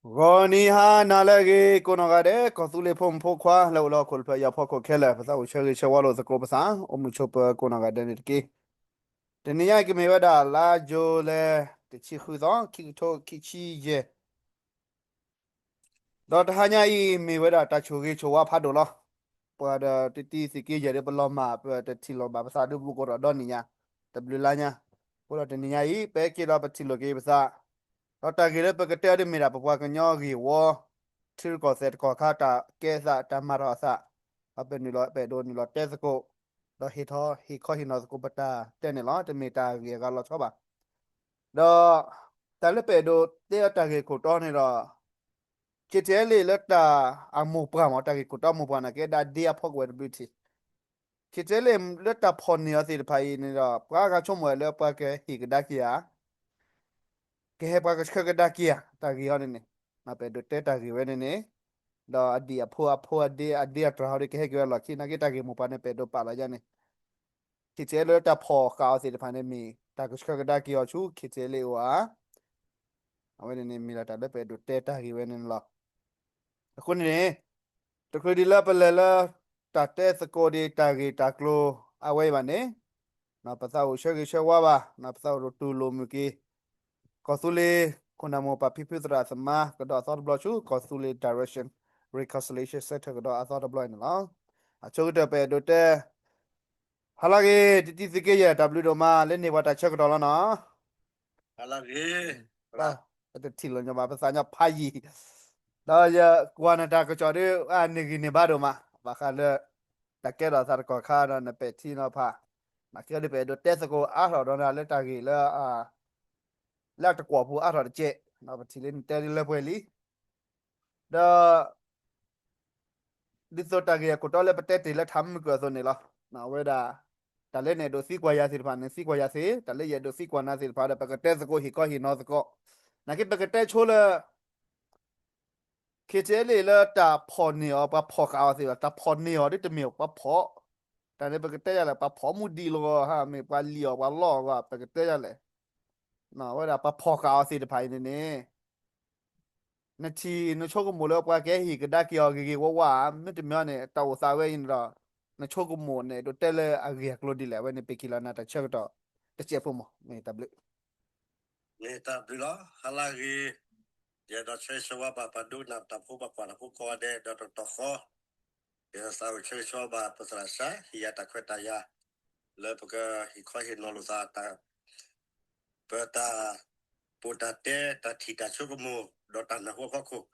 ဂီၤနံၤဟါနၤလၢအဂ့ၤ ကိးနီၢ်ဂၤဒဲး ကီၢ်သူလ့ၤဖိမုၣ်ဖိခွါ လၢအိၣ်လၢဟီၣ်ခိၣ်တဖျၢၣ်အံၤအဖီခိၣ်ခဲလၢာ် ပသးအိၣ်ဆၢဂ့ၤဆၢဝါလိာ်သကိးပသး အိၣ်မုာ်ဆိးပၢၤကိးနီၢ်ဂၤဒဲးန့ၣ်တက့ၢ်. တနံၤညါအံၤကမ့ၢ်ဝဲဒၣ်လါယူၤလံ တဆံဃုသီ ခံကထိခံဆံယဲၢ် ဒီးတဟါညါအံၤ မ့ၢ်ဝဲဒၣ်တၢ်ဆိၣ်ဂ့ၤဆိၣ်ဝါဖးဒိၣ်လီၤ. ပှၤဒီးတံၤသကိးယဲၢ်ဒီးပလီၤမၢ် ပတထံၣ်လိာ်ဘၣ်ပသးဒုးဘူးကီးဒီးဒီနံၤညါ တဘျုးလါညါ, အဃိဒီးတနံၤညါအံၤ ပဟဲက့ၤဒီးပထံၣ်လိာ်က့ၤပသး, ဒီးတၢ်ဂ့ၢ်လၢပကတဲအီၤဒ်မ့ၢ်ဒၣ် ပပှၤကညီဂ့ၢ်ဝီ ထံရူၢ်ကီၢ်သဲးတကီၢ်ခါ တၢ်ကဲသး တၢ်မၤထီၣ်အသး, ဒီးပနုာ်လီၤ ပအဲၣ်ဒိးနုာ်လီၤတဲသကိး ဒီးဟ့ၣ်ထီၣ်ဟ့ၣ်ခီဟ့ၣ်နီၤသကိးပတၢ်တဲန့ၣ်လီၤ. တမ့ၢ်တၢ်ဂ့ၢ်အဂၤလီၤဆီဘၣ်. ဒီးတၢ်လၢပအဲၣ်ဒိးတဲအီၤတၢ်ဂ့ၢ်ခိၣ်တီန့ၣ်ဒီး KTLA လၢတၢ်အမိၢ်ပှၢ်မ့ၢ် တၢ်ဂ့ၢ်ခိၣ်တီမိၢ်ပှၢ်န့ၣ် ကဲဒၣ်ဒ့အဖီကဝဲၤ တဘျုးထံၣ် KTLA လၢတၢ်ဖီၣ်န့ၢ်အီၤသ့ၣ်တဖၣ်အံၤန့ၣ်ဒီး ပှၤဂၤဆိကမိၣ်ဝဲလၢပှၤကဟ့ၣ်ကဒါက့ၤဧါ ကဟဲပှၤကဆှၢကဒါက့ၤဧါ တၢ်ဂ့ၢ်ဟီန့ၣ်န့ၣ် ပအဲၣ်ဒိးတဲတၢ်ဂ့ၢ်ဝဲန့ၣ်န့ၣ်, ဒီးအဒံၣ်အဖိအဖိအဒ့အဒ့အတြၢ်ဟီဒီး ကဟဲက့ၤဝဲလီၢ်ခံ နာ်က့တၢ်ဂ့ၢ်မိၢ်ပှၢ်န့ၣ် ပအဲၣ်ဒိးပာ်လီၤယါန့ၣ် KTLA လၢတၢ်ဖီၣ်ဃာ်အီၤသ့ၣ်တဖၣ်န့ၣ် မ့ၢ်တၢ်ကဆှၢကဒါက့ၤအီၤဆူ KTLA အအိၣ်ဧါ. အဝဲန့ၣ်န့ၣ် မ့ၢ်ဒၣ်တၢ်လၢပအဲၣ်ဒိးတဲတၢ်ဂ့ၢ်ဝဲန့ၣ်လီၤ. အဃိန့ၣ်န့ၣ် တချုးဒံးလၢပလဲၤလၢ တၢ်တဲသကိးဒံးတၢ်ဂ့ၢ်တၢ်ကျိၤအဝဲအံၤဘၣ်န့ၣ်, ပသးအိၣ်ဆၢဂ့ၤဆၢဝါဘၣ်, ပသးအိၣ်တူၢ်လိာ်မုာ်က့ၤ ကီၢ်သူလ့ၤ ခိၣ်နၢ်မိၢ်ပၢ်ဖံဖုသရၣ်သမါ ကဒီးအသီတဘျီဆူ ကီၢ်သူလ့ၤ Direction Reconciliation Centre ကဒီးအသီတဘျီအံၤန့ၣ်လီၤ. အဆိကတၢၢ်ပအဲၣ်ဒိးတဲ ဟါလၢအဂ့ၤ တံၤသကိးယဲၢ် တၢ်ဘျုးဒိၣ်မး လၢန့ၢ်ပှၤတၢ်ဆၢကတီၢ်လီၤနီၤ. ပတထံၣ်လိာ်ညီဘၣ် ပသးညီဖးယံာ်, ဒီးယကွၢ်နတၢ်ကစီၣ်ဒီး အန့ၢ်ဂံၢ်န့ၢ်ဘါဒိၣ်မး ဘၣ်ဃးလၢ တၢ်ကဲထီၣ်သးတကီၢ်ခါဒီး နပဲာ်ထံနီၤဖး, နာ်က့ဒီးပအဲၣ်ဒိးတဲသကိးအါထီၣ်ဒီးနၤလၢတၢ်ဂ့ၢ်လၢ လၢအတကွီၢ်ပူၤအါထီၣ်တကဲး, ပထံၣ်လၢနတဲဒ်လၢပှဲၤလံ, ဒီး ဒ်သိးတၢ်ဂ့ၢ်အခိၣ်တီလၢပတဲတ့ၢ်လၢထးမုၢ်ကၢၢ်အသိးန့ၣ်လီၤ. အဝဲဒၣ် တၢ်လၢနအဲၣ်ဒိးသံကွၢ်ယၤသ့ၣ်တဖၣ်န့ၣ် သံကွၢ်ယၤသ့, တၢ်လၢယအဲၣ်ဒိးသံကွၢ်နၤသ့ၣ်တဖၣ်ဒီး ပကတဲသကိးဟ့ၣ်ခီဟ့ၣ်နီၤသကိး, နာ်က့ပကတဲဆိလၢ KTLA လၢတၢ်ဖီၣ်န့ၢ်အီၤ ပှၤဖီၣ်ဃာ်အီၤသ့ၣ်တဖၣ် တၢ်ဖီၣ်န့ၢ်အီၤဒ်တမ့ၢ်ပှၤဖီၣ်, တၢ်န့ၣ်ပကတဲယၤလဲၣ် ပှၤဖီၣ်မူဒံးလီၤဧါ မ့ၢ်ပှၤလံၣ်အီၤပှၤလီအီၤဧါ ပကတဲယၤလဲၣ်, အဝဲဒၣ်ပှၤဖီၣ်ဃာ်အီၤသ့ၣ်တဖၣ်အံၤန့ၣ်န့ၣ် နထံၣ်နဆိကမိၣ်လၢပှၤကဟဲဟ့ၣ်ကဒါက့ၤအီၤဂ့ၤဂ့ၤဝါဝါဧါ, မ့တမ့ၢ်န့ၣ် တၢ်အိၣ်သးဝဲအံၤန့ၣ်ဒီး နဆိကမိၣ်န့ၣ် ဒိးတဲလၢအဂ့ၢ်အကျိၤဒ်လဲၣ်, အဝဲန့ၣ်ပ့ၤက့ၤလီၤနၤတၢ်ဆၢကတီၢ် တစဲးဖိမး မ့ၢ်တၢ်ဘျုး မ့ၢ်တၢ်ဘျုးလီၤ ဟါလၢအဂ့ၤ, ယအဲၣ်ဒိးဆၢဂ့ၤဆၢဝါဘၣ်ပှၤဒိကနၣ်တၢ်ဖိ ပှၤကွၢ်တၢ်ဖိကိးဂၤဒဲး ဒီးတတီၤဃီ ယအဲၣ်ဒိးသးအိၣ်ဆၢဂ့ၤဆၢဝါဘၣ်ပသရၣ်စၢ် ဟ့ၣ်ယၤတၢ်ခွဲးတၢ်ယာ် လၢပကဟ့ၣ်ခီဟ့ၣ်နီၤလိာ်သး ပတၢ် ပတၢ်တဲ တၢ်ထံၣ်တၢ်ဆိကမိၣ် ဒီးတၢ်နၢ်ဟူအဖီခိၣ်,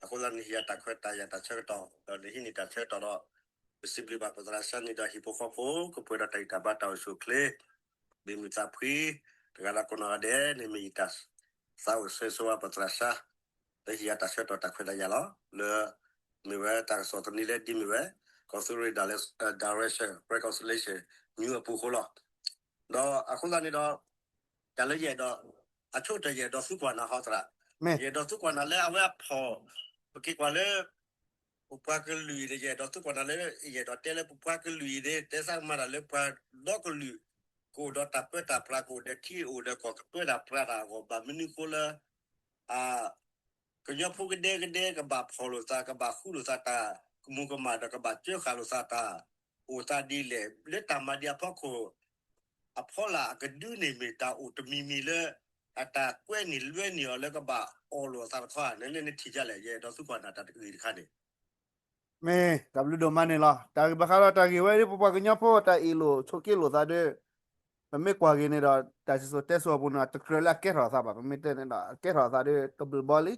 အဃိသတးန့ၣ် ဟ့ၣ်ယၤတၢ်ခွဲးတၢ်ယာ်တၢ်ဆၢကတီၢ် ဒီးနဟံးန့ၢ်တၢ်ဆၢကတီၢ်ဒီး ပစံးဘျုးဘၣ်ပသရၣ်စၢ်န့ၣ်ဒီးဟံၣ်ဖိဃီဖိ ကပှဲၤဒီးတၢ်ဂံၢ်တၢ်ဘါတၢ်အိၣ်ဆူၣ်အိၣ်ချ့ မ့ၢ်မုာ်သးဖှံ တဂၤလၢ်ကိးနီၢ်ဂၤဒဲးန့ၣ် မ့ၢ်ယတၢ်သးအိၣ်ဆၢဂ့ၤဆၢဝါပသရၣ်စၢ် လၢဟ့ၣ်ယၤတၢ်ဆၢကတီၢ်တၢ်ခွဲးတၢ်ယာ်လီၤ. လၢ မ့ၢ်ဝဲတၢ်ကစီၣ်သန့လၢဒ်မ့ၢ်ဝဲ ကီၢ်သူလ့ၤ Direction Reconciliation မူအပူၤအဃိလီၤ. ဒီးအဃိသတးန့ၣ်ဒီး တၢ်လၢယအဲၣ်ဒိး အဆိကတၢၢ်ယအဲၣ်ဒိးသံကွၢ်နၤဟီသရၣ်, ယအဲၣ်ဒိးသံကွၢ်နၤလၢအဝဲအဖီၣ် ပက့ၤကွၢ်လၢ ပပှၤကလုာ်အံၤန့ၣ် ယအဲၣ်ဒိးသံကွၢ်နၤလၢ ယအဲၣ်ဒိးတဲလၢပပှၤကလုာ်အံၤန့ၣ် တဲသးကမၤတၢ်လၢပှၤဒီကလုာ် ကအိၣ်ဒီးတၢ်ပၢတၢ်ပြး ကအိၣ်ဒီးထံအိၣ်ဒီးကီၢ်ကပၢတၢ်ပြးတၢ်အဂီၢ် ဘၣ်မနုၤဃိလၢ အ ကညီဖိကဒဲကဒဲကဘၣ်ဖီၣ်လိာ်သး ကဘၣ်ဃူလိာ်သးတၢ်ကမူၤကမၣ် ဒီးကဘၣ်စၢဃာ်လိာ်သးတၢ်အိၣ်သးဒ်လဲၣ် လၢတၢ်မၤဒံးအဖီခိၣ် အဖီလာ်အကဒုန့ၣ်မ့ၢ်တၢ်အိၣ်တမံၤမံၤလၢ အတၢ်ကွဲန့ၢ်လွဲန့ၢ်အီၤလၢကဘၣ်အီၣ်လိာ်အသးတခီဧါ နနထံၣ်ဒ်လဲၣ် ယအဲၣ်ဒိးသံကွၢ်နၤတၢ်တဂ့ၢ်တခါန့ၣ် မ့ၢ်တၢ်ဘျုးဒိၣ်မးန့ၣ်လီၤ. တၢ်ဂ့ၢ်ဘၣ်ဃးဒီးတၢ်ဂ့ၢ်ဝဲဒ်ပပှၤကညီဖိတၢ်အ့ၣ်လိာ်ဆိးက့လိာ်သးဒီး ပမ့ၢ်ကွၢ်က့ၤန့ၣ်ဒီး တၢ်စံၣ်စိၤတဲစိၤအပူၤန့ၣ် တကြၢးလၢအကဲထီၣ်အသးဘၣ် ပမ့ၢ်တဲန့ၣ်ဒီး အကဲထီၣ်အသးဒီးတဘျုးဘီ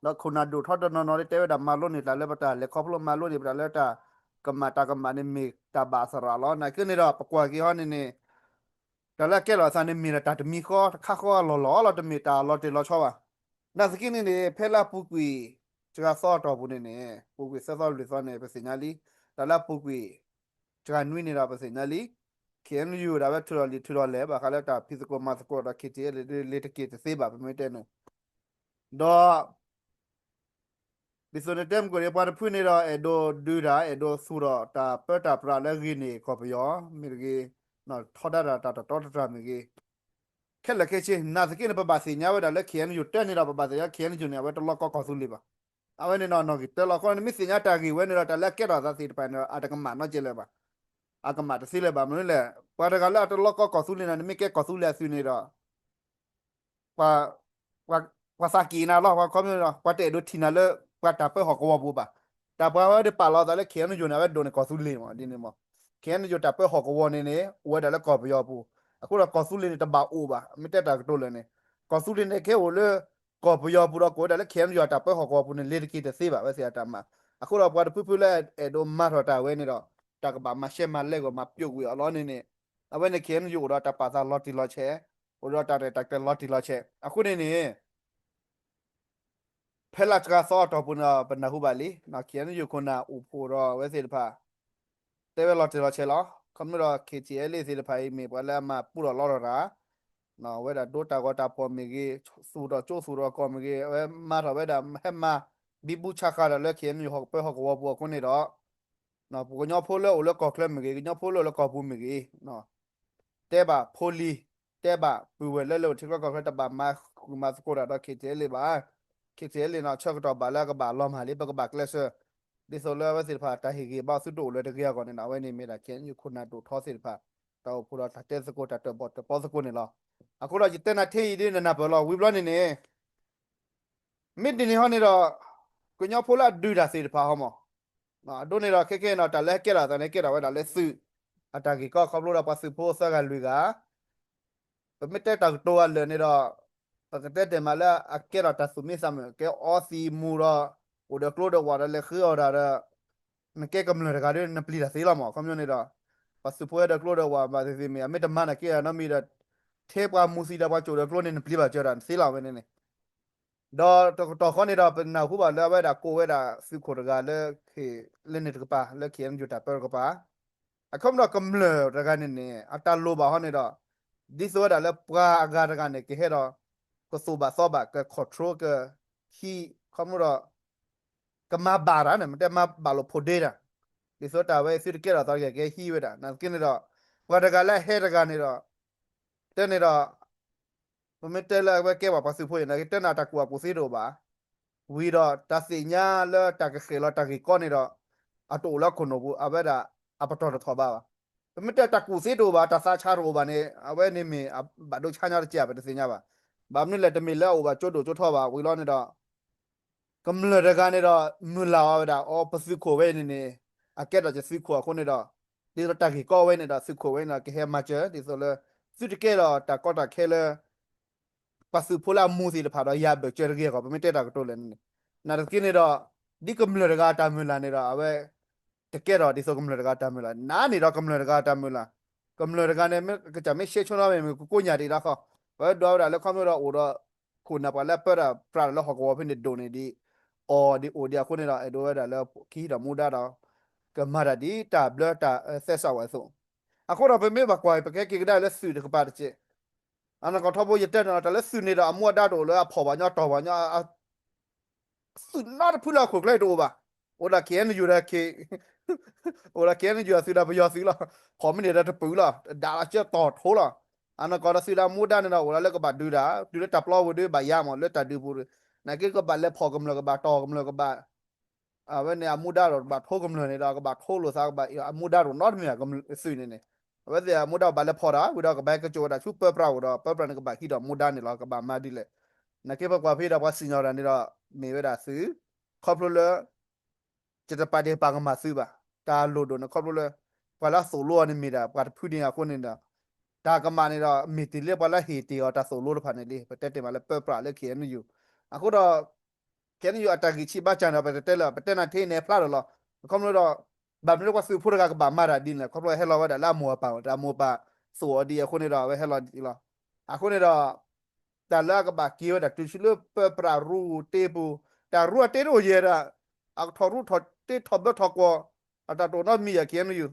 လံ. ဒီးခိၣ်နၢ်ဒိၣ်ထီတနီၤနီၤဒီးတဲဝဲဒၣ်မၤလိန့ၢ်တၢ်လၢပတၢ်လဲၤခီဖျိမၤလိန့ၢ်ပတၢ်လၢတၢ် ကမၣ်တၢ်ကမၣ်န့ၣ်မ့ၢ်တၢ်ဘၣ်အသရၣ်လီၤ. နာ်က့န့ၣ်ဒီး ပကွၢ်က့ၤဟီန့ၣ်န့ၣ် တၢ်လၢအကဲထီၣ်အသးန့ၣ်မ့ၢ်ဒီးတၢ်တမံၤဃီတခါဃီလီၤလီၤလီၤ တမ့ၢ်တၢ်လီၤတံၢ်လီၤဆဲးဘၣ်. နာ်သက့န့ၣ်န့ၣ် ဖဲလၢအပူၤကွံာ် စှၤသီအတီၢ်ပူၤန့ၣ်န့ၣ် ပူၤကွံာ်သၢသီလွံၢ်သီန့ၣ် ပသ့ၣ်ညါလံ. တၢ်လၢအပူၤကွံာ် စှၤနွံန့ၣ်ဒီးပသ့ၣ်ညါလံ. ခ့ၣ်အဲၣ်ယူၣ် ဒၣ်ဝဲထုးထီၣ်လံာ်ထုးထီၣ်လဲၢ် ဘၣ်ဃးလၢတၢ်ဖံးသကိးမၤသကိးဒီး ခ့ၣ်ထံးအဲၣ်လံာ်တက့ၢ်တသ့ဘၣ် ပမ့ၢ်တဲန့ၣ် ဒီး ဒ်သိးန့ၣ်တဲမုၢ်ကီၢ်န့ၣ် ပှၤတဖုန့ၣ်ဒီး အဲၣ်ဒိးဒုးတၢ် အဲၣ်ဒိးသူၣ်ထီၣ်တၢ်ပၢတၢ်ပြးလၢဂ့ၤန့ၢ်ကီၢ်ပယီၤမ့ၢ်တဂ့ၤ, ထီဒါတၢ်တၢ်တတီတတြၢ်မ့ၢ်ဂ့ၤ, ခဲ ခဲလၢာ်ခဲဆ့ နာ်သက့န့ၣ် ပဘၣ်သ့ၣ်ညါဝဲဒၣ်လၢ K N U တၢ်န့ၣ်ဒီး ပဘၣ်သ့ၣ်ညါ K N U န့ၣ် အဝဲတလီကီကီၢ်သူလ့ၤဘၣ်. အဝဲန့ၣ်နီၢ်ဂ့ၤတၢ်လီၤ. အဃိန့ၣ် နမ့ၢ်သ့ၣ်ညါတၢ်ဂ့ၢ်ဝဲန့ၣ်ဒီး တၢ်လၢအကဲထီၣ်အသးသ့ၣ်တဖၣ်န့ၣ်ဒီး အတကမၣ်နီတစဲးလၢၤဘၣ်. အကမၣ်တသ့လၢၤဘၣ်. မနုၤလဲၣ်, ပှၤတဂၤလၢအတလီကီကီၢ်သူလ့ၤန့ၣ် နမ့ၢ်ကဲကီၢ်သူလ့ၤအသုးန့ၣ်ဒီး ပှၤ ပှၤသးက့ၤနၤလီၤ. ပှၤခီပညီဒီး ပှၤတအဲၣ်ဒိးထံၣ်နၤလၢ ပှၤတၢ်ပၢဟီၣ်ကဝီၤပူၤဘၣ်. တၢ်ပှၤဝဲဒၣ်ပာ်လီၤအသးလၢ K N U န့ၣ် အဝဲဒိၣ်န့ၣ်ကီၢ်သူလ့ၤမး ဒ်န့ၣ်မး. K N U တၢ်ပၢဟီၣ်ကဝီၤန့ၣ်န့ၣ် အိၣ်ဝဲဒၣ်လၢကီၢ်ပယီၤပူၤ. အဃိဒီးကီၢ်သူလ့ၤန့ၣ် တဘၣ်အိၣ်ဘၣ်. မ့ၢ်တဲတၢ်ကတိၤလၢာ်န့ၣ် ကီၢ်သူလ့ၤန့ၣ် ကဟဲအိၣ်လၢ ကီၢ်ပယီၤပူၤဒီး ကအိၣ်ဝဲဒၣ်လၢ K N U တၢ်ပၢဟီၣ်ကဝီၤပူၤန့ၣ် လ့ၤတက့ၤတသ့ဘၣ် ဝဲသ့ၣ်အတၢ်မၤ. အဃိဒီးပှၤတဖုဖုလၢအဲၣ်ဒိးမၤထီၣ်တၢ်ဝဲန့ၣ်ဒီး တၢ်ကဘၣ်မၤရှဲမၤလဲကီး မၤပျိးကွံာ်အီၤလီၤန့ၣ်န့ၣ် အဝဲန့ၣ် K N U အိၣ်ဒီးတၢ်ပာ်သးလီၤတံၢ်လီၤဆဲး, အိၣ်ဒီးတၢ်ရဲၣ်တၢ်ကျဲၤလီၤတံၢ်လီၤဆဲး. အဃိန့ၣ်န့ၣ် ဖဲလၢစှၤသီအတီၢ်ပူၤန့ၣ်ဒီး ပနၢ်ဟူဘၣ်လံ, K N U ခိၣ်နၢ်အိၣ်ဖှိၣ်ဒီးအဝဲသ့ၣ်တဖၣ် တဲဝဲလီၤတံၢ်လီၤဆဲးလီၤ. ခီမ့ၢ်ဒီး K T L A သ့ၣ်တဖၣ်အံၤ မ့ၢ်ပှၤလၢအမၤပူထီၣ်လီထီၣ်တၢ်, ဝဲဒၣ်ဒိတၢ်ဂီၤတၢ်ဖီၣ်မ့ၢ်ဂ့ၤ, သူၣ်ထီၣ်ကၠိသူၣ်ထီၣ်ကီၢ်မ့ၢ်ဂ့ၤ, အဝဲမၤထီၣ်ဝဲဒၣ် ဟဲမၤ ဘံဘူဆးဃာ်တၢ်လၢ K N U ဟီၣ်ကပၢဟီၣ်ကဝီၤပူၤအဃိန့ၣ်ဒီး ပှၤကညီဖိလၢအိၣ်လၢကီၢ်ချၢမ့ၢ်ဂ့ၤ, ကညီဖိလၢအိၣ်လၢကီၢ်ပူၤမ့ၢ်ဂ့ၤ, တဲဘၣ်ဖိလံၤ, တဲဘၣ်ပုၢ်ဝဲၢ်လၢလၢအိၣ်ထံကီၢ်ချၢ တဘၣ်မၤဃုာ်မၤသကိးတၢ်ဒီး K T L A ဘၣ်. K T L A န့ၣ် ဆၢကတီၢ်ဘၣ်လၢအကဘၣ်လီၤမၢ်လံ ပကဘၣ်ကျဲးစၢး, ဒ်သိးလၢအဝဲသ့ၣ်တဖၣ် တၢ်ဟ့ၣ်ဂ့ၤဘၣ်သုတအိၣ်လၢၤတဂ့ၤအဂီၢ်န့ၣ်ဒီး အဝဲန့ၣ်မ့ၢ်ဒၣ် K N U ခိၣ်နၢ်ဒိၣ်ထီသ့ၣ်တဖၣ် တၢ်အိၣ်ဖှိၣ်ဒီးတၢ်တဲသကိး တၢ်တၢၣ်ပီၣ်တၢၣ်ပီသကိးန့ၣ်လီၤ. အဃိဒီးယတဲနၤထဲအံၤဒ်နနၢ်ပၢၢ်လီၤ ဝံၤဘျီန့ၣ်န့ၣ် မ့ၢ်ဒ်န့ၣ်ဟီန့ၣ်ဒီး ကညီဖိလၢအဒုးတၢ်သ့ၣ်တဖၣ်ဟီမး, အဒိန့ၣ်ဒီး ခဲကဲန့ၣ်ဒီး တၢ်လၢဟဲကဲထီၣ်အသးန့ၣ် ကဲထီၣ်ဝဲဒၣ်လၢသုး အတၢ်ဂ့ၢ်ကီ ခီဖျိဒီးပှၤသုးဖိသၢဂၤလွံၢ်ဂၤ, ပမ့ၢ်တဲတၢ်ကတိၤအလၢာ်န့ၣ်ဒီး ပကတဲတဲမးလၢအကဲထီၣ်တၢ်သူၣ်မံသးမုာ် ကဲအီသံးမူဒီး အိၣ်ဒီးကျိဒီးဝၣ်ဒီးလဲၤဃုအီၣ်တၢ်ဒီး နကဲကမျၢၢ်တဂၤဒီး နပျံၤတၢ်သ့လီၤမး. ခီပညီန့ၣ်ဒီး ပှၤသုးဖိဟဲဒီးကျိဒီးဝၣ်ဘၣ်သ့ၣ်သ့ၣ်မ့ၢ် အမ့ၢ်တမၤနာ်က့ၤနီတမံၤဒီး ထဲပှၤမူသံဒီးပှၤကိးဒီးကျိန့ၣ် နပျံၤဘၣ်စၢၤတၢ်သ့လီၤဝဲန့ၣ်န့ၣ် ဒီးတကတီၢ်ဃီန့ၣ်ဒီး ပနၢ်ဟူဘၣ်လၢအဝဲဒၣ်ကိးဝဲဒၣ်သုးခိၣ်တဂၤလၢ လၢန့ၣ်တကပၤ လၢ K N U တၢ်ပၢတကပၤ, အခီပညီကမျၢၢ်တဂၤန့ၣ်န့ၣ် အတၢ်လိၣ်ဘၣ်ဟီန့ၣ်ဒီး ဒ်သိးဝဲဒၣ်လၢပှၤအဂၤတဂၤန့ၣ် ကဟဲဒီး ကသိးဘၣ်သီဘၣ် က control ကဟံး ခီပညီဒီး ကမၤဘၣ်တၢ်န့ၣ် မ့ၢ်တဲမၤဘၣ်လိာ်ဖိးဒ့တၢ်, ဒ်သိးတၢ်ဝဲသုတကဲထီၣ်သီတဂ့ၤ ကဟဲဟံးဝဲဒၣ် နာ်သက့န့ၣ်ဒီး ပှၤတဂၤလၢအဟဲတဂၤန့ၣ်ဒီး တဲန့ၣ်ဒီး ပမ့ၢ်တဲလၢအဝဲကဲဘၣ်ပှၤသုးဖိအံၤန့ၣ် ကတဲန့ၣ်တၢ်ကူၣ်ဘၣ်ကူၣ်သ့တအိၣ်ဘၣ်, ဝံၤဒီးတၢ်သ့ၣ်ညါလၢတၢ်ကဃဲၤလီၤတၢ်ဂ့ၢ်ကီန့ၣ်ဒီး အတအိၣ်လၢခိၣ်နူာ်ပူၤ အဝဲဒၣ်အပတီၢ်တထီၣ်ဘးဘၣ်. ပမ့ၢ်တဲတၢ်ကူၣ်သ့တအိၣ်ဘၣ် တၢ်သးဆါတအိၣ်ဘၣ်န့ၣ် အဝဲန့ၣ်မ့ၢ်အဘၣ်ဒိဆါညါတက့ၢ် ပတသ့ၣ်ညါဘၣ်. ဘၣ်မနုၤလဲၣ် တမ့ၢ်လၢအအိၣ်ဘၣ်ကၠိဒိၣ်ကၠိထီဘၣ် ဝံၤလီၤန့ၣ်ဒီး ကမျၢၢ်တဂၤန့ၣ်ဒီး မုၢ်လၢ်အီၤဝဲဒၣ် အိ ပသုးခိၣ်ဝဲအံၤန့ၣ်န့ၣ် အကဲထီၣ်က့ၤသုးခိၣ်အဃိန့ၣ်ဒီး ဒ်သိးတၢ်ဂ့ၢ်ကီဝဲန့ၣ်ဒီး သုးခိၣ်ဝဲန့ၣ်ဒီး ကဟဲမၤစၢၤ ဒ်သိးလၢ သုတကဲထီၣ်တၢ်ကီတၢ်ခဲလၢ ပှၤသုးဖိလၢအမူသ့ၣ်တဖၣ်ဒီး ယၤဘၢၣ်စၢၤတဂ့ၤအဂီၢ် ပမ့ၢ်တဲတၢ်ကတိၤလၢာ်န့ၣ်န့ၣ် နာ်သက့န့ၣ်ဒီး ဒ်ကမျၢၢ်တဂၤအတၢ်မုၢ်လၢ်န့ၣ်ဒီး အဝဲ တကဲထီၣ်ဒ်သိးကမျၢၢ်တဂၤအတၢ်မုၢ်လၢ် နးန့ၣ်ဒီးကမျၢၢ်တဂၤအတၢ်မုၢ်လၢ်, ကမျၢၢ်တဂၤန့ၣ် မ့ၢ်ကစၢ်မ့ၢ်ရှဲဆိနီၤမ့ၢ် မ့ၢ်ကကိးညၣ်ဒံးဒၣ်ဃီ, ပဝဲဒွးဝဲဒၣ်လၢခီဖျိဒီးအိၣ်ဒီး ခိၣ်နၢ်ပှၤလၢအပၢတၢ်ပြးတၢ်လၢဟီၣ်ကဝီၤဖဲန့ၣ်ဒိၣ်န့ၣ်ဒံး အီၣ်ဒံးအိၣ်ဒံးအဃိန့ၣ်ဒီး အဲၣ်ဒိးဝဲဒၣ်လၢကဟံးဒီးမူဒါဒီး ကမၤတၢ်ဒ်တၢ်ဘျၢတၢ်သဲစးဝဲအသိး, အဃိဒီးပမ့ၢ်ဘၣ်ကွၢ် ပကဟဲက့ၤကဒါလၢသုးတကပၤတက့ၢ် အနီၢ်ကီၢ်ထီဘိယတဲန့ၣ်လီၤ တၢ်လၢသုးန့ၣ်ဒီး အမူအဒါတအိၣ်လၢအဖီၣ်ဘၣ်ညီတီၢ်ဘၣ်ညီ သုးနီတဖုလၢအခိၣ်ကျၢၢ်တအိၣ်ဘၣ်, အိၣ်ဒၣ် K N U ဒီး K အိၣ်ဒၣ် K N U အသုးဒီးပယီၤသုးလီၤ, ဖီၣ်မ့ၢ်န့ၢ်ဒီးတပုာ်လီၤ, ဒၣ်လီၤကၢတီၢ်ထိလီၤ, အနီၢ်ကီၢ်ဒီးသုးဒီးမူဒါန့ၣ်ဒီး အိၣ်ဒၣ်လၢကဘၣ်ဒုးတၢ် တုၤလၢတၢ်ပျီပူၤဒုးဘၣ်ယါမး လၢတၢ်ဒုးပူၤ, နာ်က့ကဘၣ်လဲၤဖီၣ်ကမျၢၢ် ကဘၣ်တီၢ်ကမျၢၢ် ကဘၣ် အဝဲန့ၣ်အမူဒါဒီး ကဘၣ်ထိကမျၢၢ်န့ၣ်ဒီး ကဘၣ်ထိလိာ်သး ကဘၣ်အမူဒါတအိၣ်နီတမံၤဘၣ် သုးန့ၣ်န့ၣ်, အဝဲသ့ၣ်အမူဒါဘၣ်လဲၤဖီၣ်တၢ် ဝံၤဒီးကဘၣ်ဟဲကၠိဝဲဒၣ်ဆူပၢပြးအိၣ်ဒီး ပၢပြးန့ၣ်ကဘၣ်ဟံးဒီးမူဒါန့ၣ်လီၤ ကဘၣ်မၤဒ်လဲၣ်, နာ်က့ပကွၢ်ဖဲဒီးပှၤစံၣ်ညီၣ်တၢ်န့ၣ်ဒီး မ့ၢ်ဝဲဒၣ်သုး, ခီဖျိလၢ ယတပာ်ဒ့ၣ်ပာ်ကမၣ်သုးဘၣ်, တၢ်လိၣ်ဒိၣ်န့ၣ်ခီဖျိလၢ ပှၤလၢအသိၣ်လိအီၤန့ၣ်မ့ၢ်ဒၣ် ပှၤတဖုန့ၣ်အဃိန့ၣ်ဒီး တၢ်ကမၣ်န့ၣ်ဒီး မ့ၢ်တ့ၢ်လၢပှၤလၢဟ့ၣ်တ့ၢ်အီၤတၢ်သိၣ်လိတဖၣ်န့ၣ်လံ ပတဲတ့ၢ်မးလၢပၢပြးလၢ K N U, အဃိဒီး K N U အတၢ်ဂံၢ်ဆံးဘါစၢ်န့ၣ်ဒီး ပတတဲလၢၤ ပတဲနၤထဲအံၤန့ၣ်ဖျါဒီးလီၤ, ခီဖျိဒီး ဘၣ်မနုၤလၢပှၤသုးဖိတဂၤကဘၣ်မၤတၢ်ဒ်န့ၣ်လဲၣ် ခီဖျိဟဲလီၤဝဲဒၣ်လၢအမိၢ်အပၢ် တၢ်အမိၢ်အပၢ်သိၣ်အီၤဒ်အဃိန့ၣ်ဒီး အဝဲဟဲလီၤဒ်လီၤ, အဃိန့ၣ်ဒီး တၢ်လၢအကဘၣ်က့ၤဝဲဒၣ်တုၤဆူလၢပၢပြးရူတ့ပူၤ, တၢ်ရူအတ့တအိၣ်ယဲၢ်ဒီး အကထီၣ်ရူထီၣ်တ့ထီၣ်ဘၢထီၣ်ကွီၢ်, အတၢ်တအိၣ်နီတမံၤယဲၢ် K N U,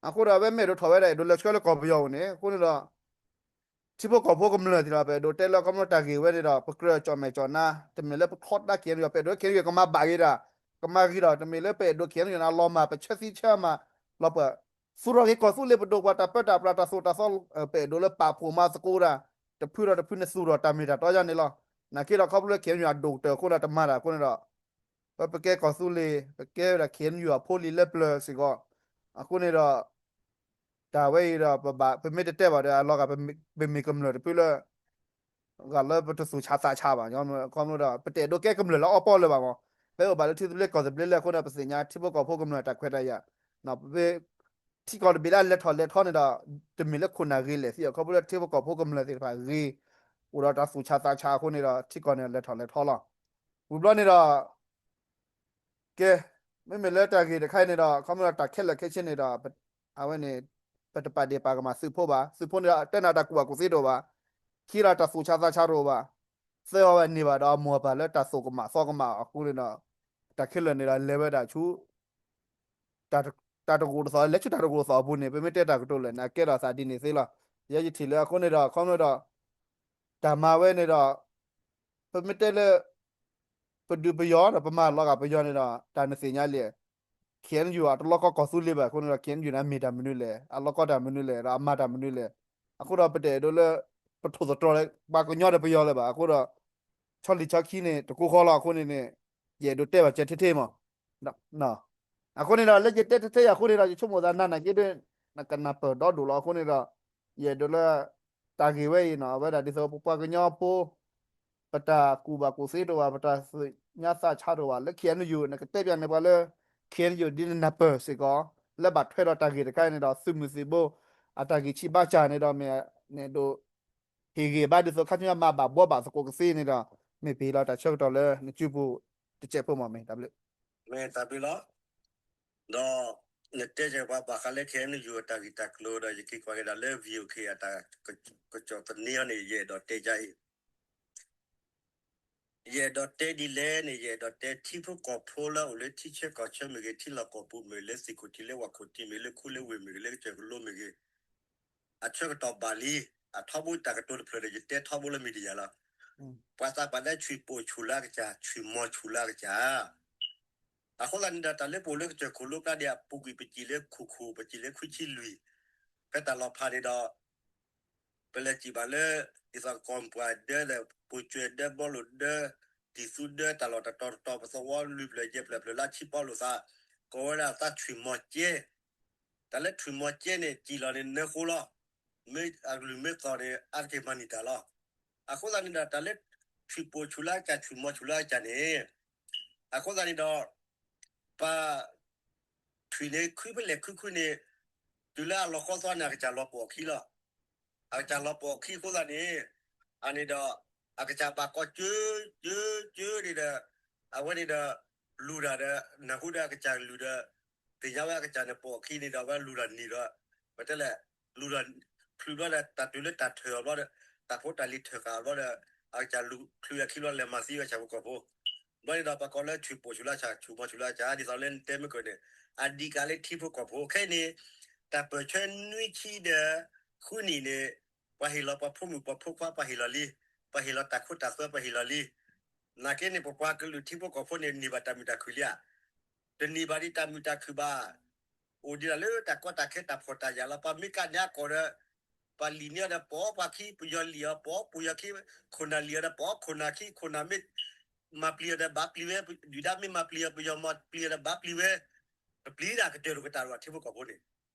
အဃိဒီးအဝဲမ့ၢ်အဲၣ်ဒိးထီၣ်ဝဲဒၣ် အဲၣ်ဒိးလဲၤဆှၢလၢကီၢ်ပယီၤပူၤန့ၣ် အဃိန့ၣ်ဒီး ထံဖိကီၢ်ဖိကမျၢၢ်သ့ၣ်ဒီး ပအဲၣ်ဒိးတဲလၢခီဖျိတၢ်ဂ့ၢ်ဝဲန့ၣ်ဒီး ပကြၢးကၠီၣ်မဲာ်ကၠီၣ်နါ တမ့ၢ်လၢပခီတၢ် K N U ပအဲၣ်ဒိး K K N U ကမၤဘၣ်ဂ့ၤတၢ်, ကမၤဂ့ၤဒီး တမ့ၢ်လၢပအဲၣ်ဒိး K N U န့ၣ် အလီၤမၢ် ပဆၢသံဆၢမၤ လီၤပှၤ သူၣ်ထီၣ်က့ၤကီၢ်သူလ့ၤပဒိၣ် ပှၤတၢ်ပၢတၢ်ပြးတၢ်သိၣ်တၢ်သီ ပအဲၣ်ဒိးလၢပာ်ဖှိၣ်မၤသကိးတၢ် တဖုဒီးတဖုန့ၣ်သူၣ်ထီၣ်တၢ်မ့ၢ်တၢ်တီယါန့ၣ်လီၤ. နာ်က့ဒီးခီဖျိလၢ ခ့ၣ်အဲၣ်ယူၣ် အဒိၣ်ကတၢၢ်အဃိဒီးတမၤတၢ်အဃိန့ၣ်ဒီး ပ ပကဲကီၢ်သူလ့ၤ ပကဲဝဲဒၣ် ခ့ၣ်အဲၣ်ယူၣ် အဖိလံၤလၢပျၢၤစ့ၢ်ကီး အဃိန့ၣ်ဒီး တၢ်ဝဲအံၤဒီး ပဘၣ် ပမ့ၢ်တတဲဘၣ်ဒီး အလီၤဂာ် ပမ့ၢ်ကမျၢၢ်တဖုလၢ ဂာ်လၢပတသူၣ်ဆါသးဆါဘၣ်. ခီဖျိဒီး ပတအဲၣ်ဒိးကဲကမျၢၢ်လၢအီပီလၢၤဘၣ်မး, ပအိၣ်ဘၣ်လၢထံသဘျ့ကီၢ်သဘျ့လၢအဃိန့ၣ် ပသ့ၣ်ညါထံဖိကီၢ်ဖိကမျၢၢ်တၢ်ခွဲးတၢ်ယာ်, ပ ထံကီၢ်တဘ့ၣ်လၢအလဲၤထီၣ်လဲၤထီန့ၣ်ဒီး တမ့ၢ်လၢခိၣ်နၢ်ဂ့ၤလဲၣ်သ့ၣ် ခီဖျိလၢထံဖိကီၢ်ဖိကမျၢၢ်သ့ၣ်တဖၣ်ဂ့ၤ အိၣ်ဒီးတၢ်သူၣ်ဆါသးဆါအဃိန့ၣ်ဒီး ထံကီၢ်န့ၣ်လဲၤထီၣ်လဲၤထီလီၤ. ဝံၤဘျီန့ၣ်ဒီး ကဲ မ့မ့ၢ်လၢတၢ်ဂ့ၢ်တခါအံၤန့ၣ်ဒီး ခီဖျိလၢတၢ်ခဲလၢာ်ခဲဆ့န့ၣ်ဒီး အဝဲန့ၣ် ပတပာ်ဒ့ၣ်ပာ်ကမၣ်သုးဖိဘၣ်, သုးဖိန့ၣ်ဒီး တဲနၤတၢ်ကူၣ်ဘၣ်ကူၣ်သ့တအိၣ်ဘၣ်, ခံဒီးတၢ်သူၣ်ဆါသးဆါတအိၣ်ဘၣ်, သၢအီၤဝဲန့ၢ်ဘၣ်ဒီးအမိၢ်အပၢ်လၢတၢ်သိၣ်ကမၣ်သီကမၣ်အဃိန့ၣ်ဒီး တၢ်ခဲလၢာ်န့ၣ်ဒီး လဲၤဝဲဒၣ်ဆူ တၢ်တဂိာ်တသီ လဲၤဆူတၢ်တဂိာ်သီအပူၤန့ၣ် ပမ့ၢ်တဲတၢ်ကတိၤလၢာ်န့ၣ် အကဲထီၣ်သးဒ်န့ၣ်သ့လီၤ. ယဲယထံၣ်လၢအဃိန့ၣ်ဒီး ခီဖျိဒီး တၢ်မၤဝဲန့ၣ်ဒီး ပမ့ၢ်တဲလၢ ပဒုးပယီၤဒီး ပမၤလီၤဂာ်ပယီၤန့ၣ်ဒီး တၢ်နသ့ၣ်ညါလံ ခ့ၣ်အဲၣ်ယူၣ် အတလီကီကီၢ်သူလ့ၤဘၣ် အဃိန့ၣ်ဒီး ခ့ၣ်အဲၣ်ယူၣ်န့ၣ် အမ့ၢ်တၢ်မနုၤလဲၣ်, အလီကီတၢ်မနုၤလဲၣ်, ဒီးအမၤတၢ်မနုၤလဲၣ်, အဃိဒီးပတအဲၣ်ဒိးလၢ ပထိၣ်သတြီၤလၢ ပှၤကညီဒီးပယီၤလၢၤဘၣ်, အဃိဒီး ဆီလံဆီခံန့ၣ် တကိးဃီလီၤအဃိန့ၣ်န့ၣ် ယအဲၣ်ဒိးတဲဘၣ်ကဲထဲထဲမး အဃိန့ၣ်ဒီး လၢယတဲထဲထဲအံၤအဃိန့ၣ်ဒီး ယဆိကမိၣ်သးနၤနာ်က့ဒီး နကနၢ်ပၢၢ်ဒီဒိၣ်လီၤအဃိန့ၣ်ဒီး ယအဲၣ်ဒိးလၢ တၢ်ဂ့ၢ်ဝဲအံၤနီၤ အဝဲဒၣ်ဒ်သိးပပှၤကညီဖိ ပတၢ်ကူၣ်ဘၣ်ကူၣ်သ့တအိၣ်ဘၣ် ပတၢ်သ့ၣ်ညါသးဆါတအိၣ်ဘၣ် လၢ ခ့ၣ်အဲၣ်ယူၣ် နကတဲပျးန့ၢ်ပှၤလၢ ခ့ၣ်အဲၣ်ယူၣ် ဒ်နနၢ်ပၢၢ်စ့ၢ်ကီး လၢဘၣ်ထွဲဒီးတၢ်ဂ့ၢ်တခါအံၤန့ၣ်ဒီး သုးမုၢ်သံၣ်ဘိ အတၢ်ဂံၢ်ဆံးဘါစၢ်န့ၣ်ဒီး မ့ၢ်န့ၣ်ဒိး ဟ့ၣ်ဂ့ၢ်ဘါဒ်သိးခါဆူညါမၤဘၣ်ဘှီဘၣ်သကိးကသ့န့ၣ်ဒီး မ့ၢ်ပဟ့ၣ်လီၤတၢ်ဆၢကတီၢ်လၢနစုပူၤ တစဲးဖိမး မ့ၢ်တၢ်ဘျုး မ့ၢ်တၢ်ဘျုးလီၤ. ဒီး နတဲကဲပှၤဘၣ်ဃးလၢ ခ့ၣ်အဲၣ်ယူၣ် အတၢ်ဂ့ၢ်တၢ်ကျိၤဒီး ယက့ၤကွၢ်က့ၤဒၣ်လၢ ဝံၣ်အိၣ်ခ့ၣ် အတၢ်ကစီၣ်သန့အံၤန့ၣ် ယအဲၣ်ဒိးတဲဒ်အံၤ ယအဲၣ်ဒိးတဲဒ်လဲၣ်န့ၣ် ယအဲၣ်ဒိးတဲထံဖိကီၢ်ဖိလၢအိၣ်လၢထံဆၢကီၢ်ဆၢမ့ၢ်ဂ့ၤ ထံလီၢ်ကီၢ်ပူၤမ့ၢ်ဂ့ၤ လၢသ့ၣ်ခိၣ်ထံးမ့ၢ်ဂ့ၤ လၢခူလၢဝ့ၢ်မ့ၢ်ဂ့ၤ လၢကစၢၢ်ကလိမ့ၢ်ဂ့ၤ အဆၢကတီၢ်ဘၣ်လံ. အထီဘိတၢ်ကတိၤတဖျၢၣ်ဒီး ယတဲထီဘိလၢ media လီၤ. ပှၤသးပှၢ်လၢ ဆွံၣ်ပိာ်ဆူၣ်လၢအကစၢ် ဆွံၣ်မီၤဆူၣ်လၢအကစၢ် အဃိသတးန့ၣ်ဒီး တၢ်လၢပအိၣ်လၢကစၢၢ်ခိၣ်လိကျါဒီး အပူၤကွံာ်ပစံၣ်လၢခိၣ်ခိၣ် ပစံၣ်လၢခွံဆံလွံၢ် ဖဲတၢ်လီၤဖးန့ၣ်ဒီး ပလဲၤစံးဘၣ်လၢ ဒ်သိးကီၢ်ပှၤဒၢဒီး ပိာ်ကွဲဒၢ ဘီလိၣ်ဒၢ တံၢ်သူဒၢ တၢ်လီၢ်တတီၤတတီၤ ပသဝီလွံၢ်ဖျၢၣ်ယဲၢ်ဖျၢၣ်ဖျၢၣ်လၢအဆံးပီလိာ်သး ကိးဝဲဒၣ်သးဆွံၣ်မီၤကဲ တၢ်လၢဆွံၣ်မီၤကဲန့ၣ် စံၣ်လီၤန့ၣ်နၢဃိလီၤ. မ့ၢ်အကလုၢ်မ့ၢ်သီၣ်န့ၣ် အါတက့ၢ်မၤန့ၢ်တၢ်လီၤ. အဃိသတးန့ၣ်ဒီး တၢ်လၢ ဆွံၣ်ပိာ်ဆူၣ်လၢအကစၢ် ဆွံၣ်မီၤဆူၣ်လၢအကစၢ်န့ၣ် အဃိသတးန့ၣ်ဒီး ပှၤ ဆွံၣ်န့ၣ် ခုဖဲလဲၣ်ခုခုန့ၣ် တုၤလၢအလီၤဃီသီန့ၣ် အကစၢ်လီၤပိာ်အခံလီၤ. အကစၢ်လီၤပိာ်အခံအဃိသတးန့ၣ် အန့ၣ်ဒီး အကစၢ်ဘၣ်ကီကၢကၢကၢန့ၣ်ဒီး အဝဲန့ၣ်ဒီး လူၤတၢ်ဒီး နၢ်ဟူဒီးအကစၢ်ကလုၢ်ဒီး သ့ၣ်ညါဝဲအကစၢ်န့ၣ်ပိာ်အခံန့ၣ်ဒီး အဝဲလူၤတၢ်နံၤဒီး ပတဲလဲၣ် လူၤတၢ်ချုးဘျီဒီး တၢ်တုၤလၢတၢ်ထၢၣ်အီၤဘျီဒီး တၢ်ဖိတၢ်လံၤထၢၣ်ဃာ်အီၤဘျီဒီး အကစၢ်လူၤချုးအခံဘျီလဲၤမၤသံဝဲဆၣ်ဖိကီၢ်ဖိ ဘၣ်န့ၣ်ဒီး ပှၤကိးလၢဆွံၣ်ပိာ်ဆူၣ်လၢကစၢ် ဆွံၣ်မီၤဆူၣ်လၢကစၢ် ဒ်သိးလၢနတဲမ့ၢ်ကၢၢ်န့ၣ် အဒံးကးလၢထံဖိကီၢ်ဖိ ခဲအံၤန့ၣ် တၢ်ပၢၢ်ဆၢနွံဆံဒီး ဃုနံၣ်န့ၣ် ပှၤဟ့ၣ်လီၤပှၤဖိမုၣ်ပှၤဖိခွါ ပှၤဟ့ၣ်လီၤလံ, ပှၤဟ့ၣ်လီၤတၢ်ခိတၢ်သွဲ ပှၤဟ့ၣ်လီၤလံ. နာ်က့န့ၣ် ပပှၤကလုာ်ထံဖိကီၢ်ဖိန့ၣ် န့ၢ်ဘၣ်တၢ်မုာ်တၢ်ခုၣ်လံဧါ. တန့ၢ်ဘၣ်ဒ်တၢ်မုာ်တၢ်ခုၣ်ဘၣ်. အိၣ်ဒံးဒၣ်လၢတၢ်ကီတၢ်ခဲတၢ်ဖှီၣ်တၢ်ယာ်လီၤ. ပှၤမ့ၢ်ကးန့ၢ်အကီၢ်ဒီး ပှၤလံၣ်န့ၢ်အီၤဒီးပိာ်ပှၤခံ, ပယီၤလံၣ်အီၤပိာ်ပယီၤခံ, ခိၣ်နၢ်လံၣ်အီၤဒီးပိာ်ခိၣ်နၢ်ခံ, ခိၣ်နၢ်မ့ၢ် မၤပျံၤအီၤဒီးဘၣ်ပျံၤဝဲ, ဒုၣ်ဒါမ့ၢ်မၤပျံၤအီၤ ပယီၤမၤပျံၤအီၤဒီးဘၣ်ပျံၤဝဲ, ပပျံၤဒၣ်ကတၢၢ်တကတၢၢ်လီၤ ထံဖိကီၢ်ဖိန့ၣ်.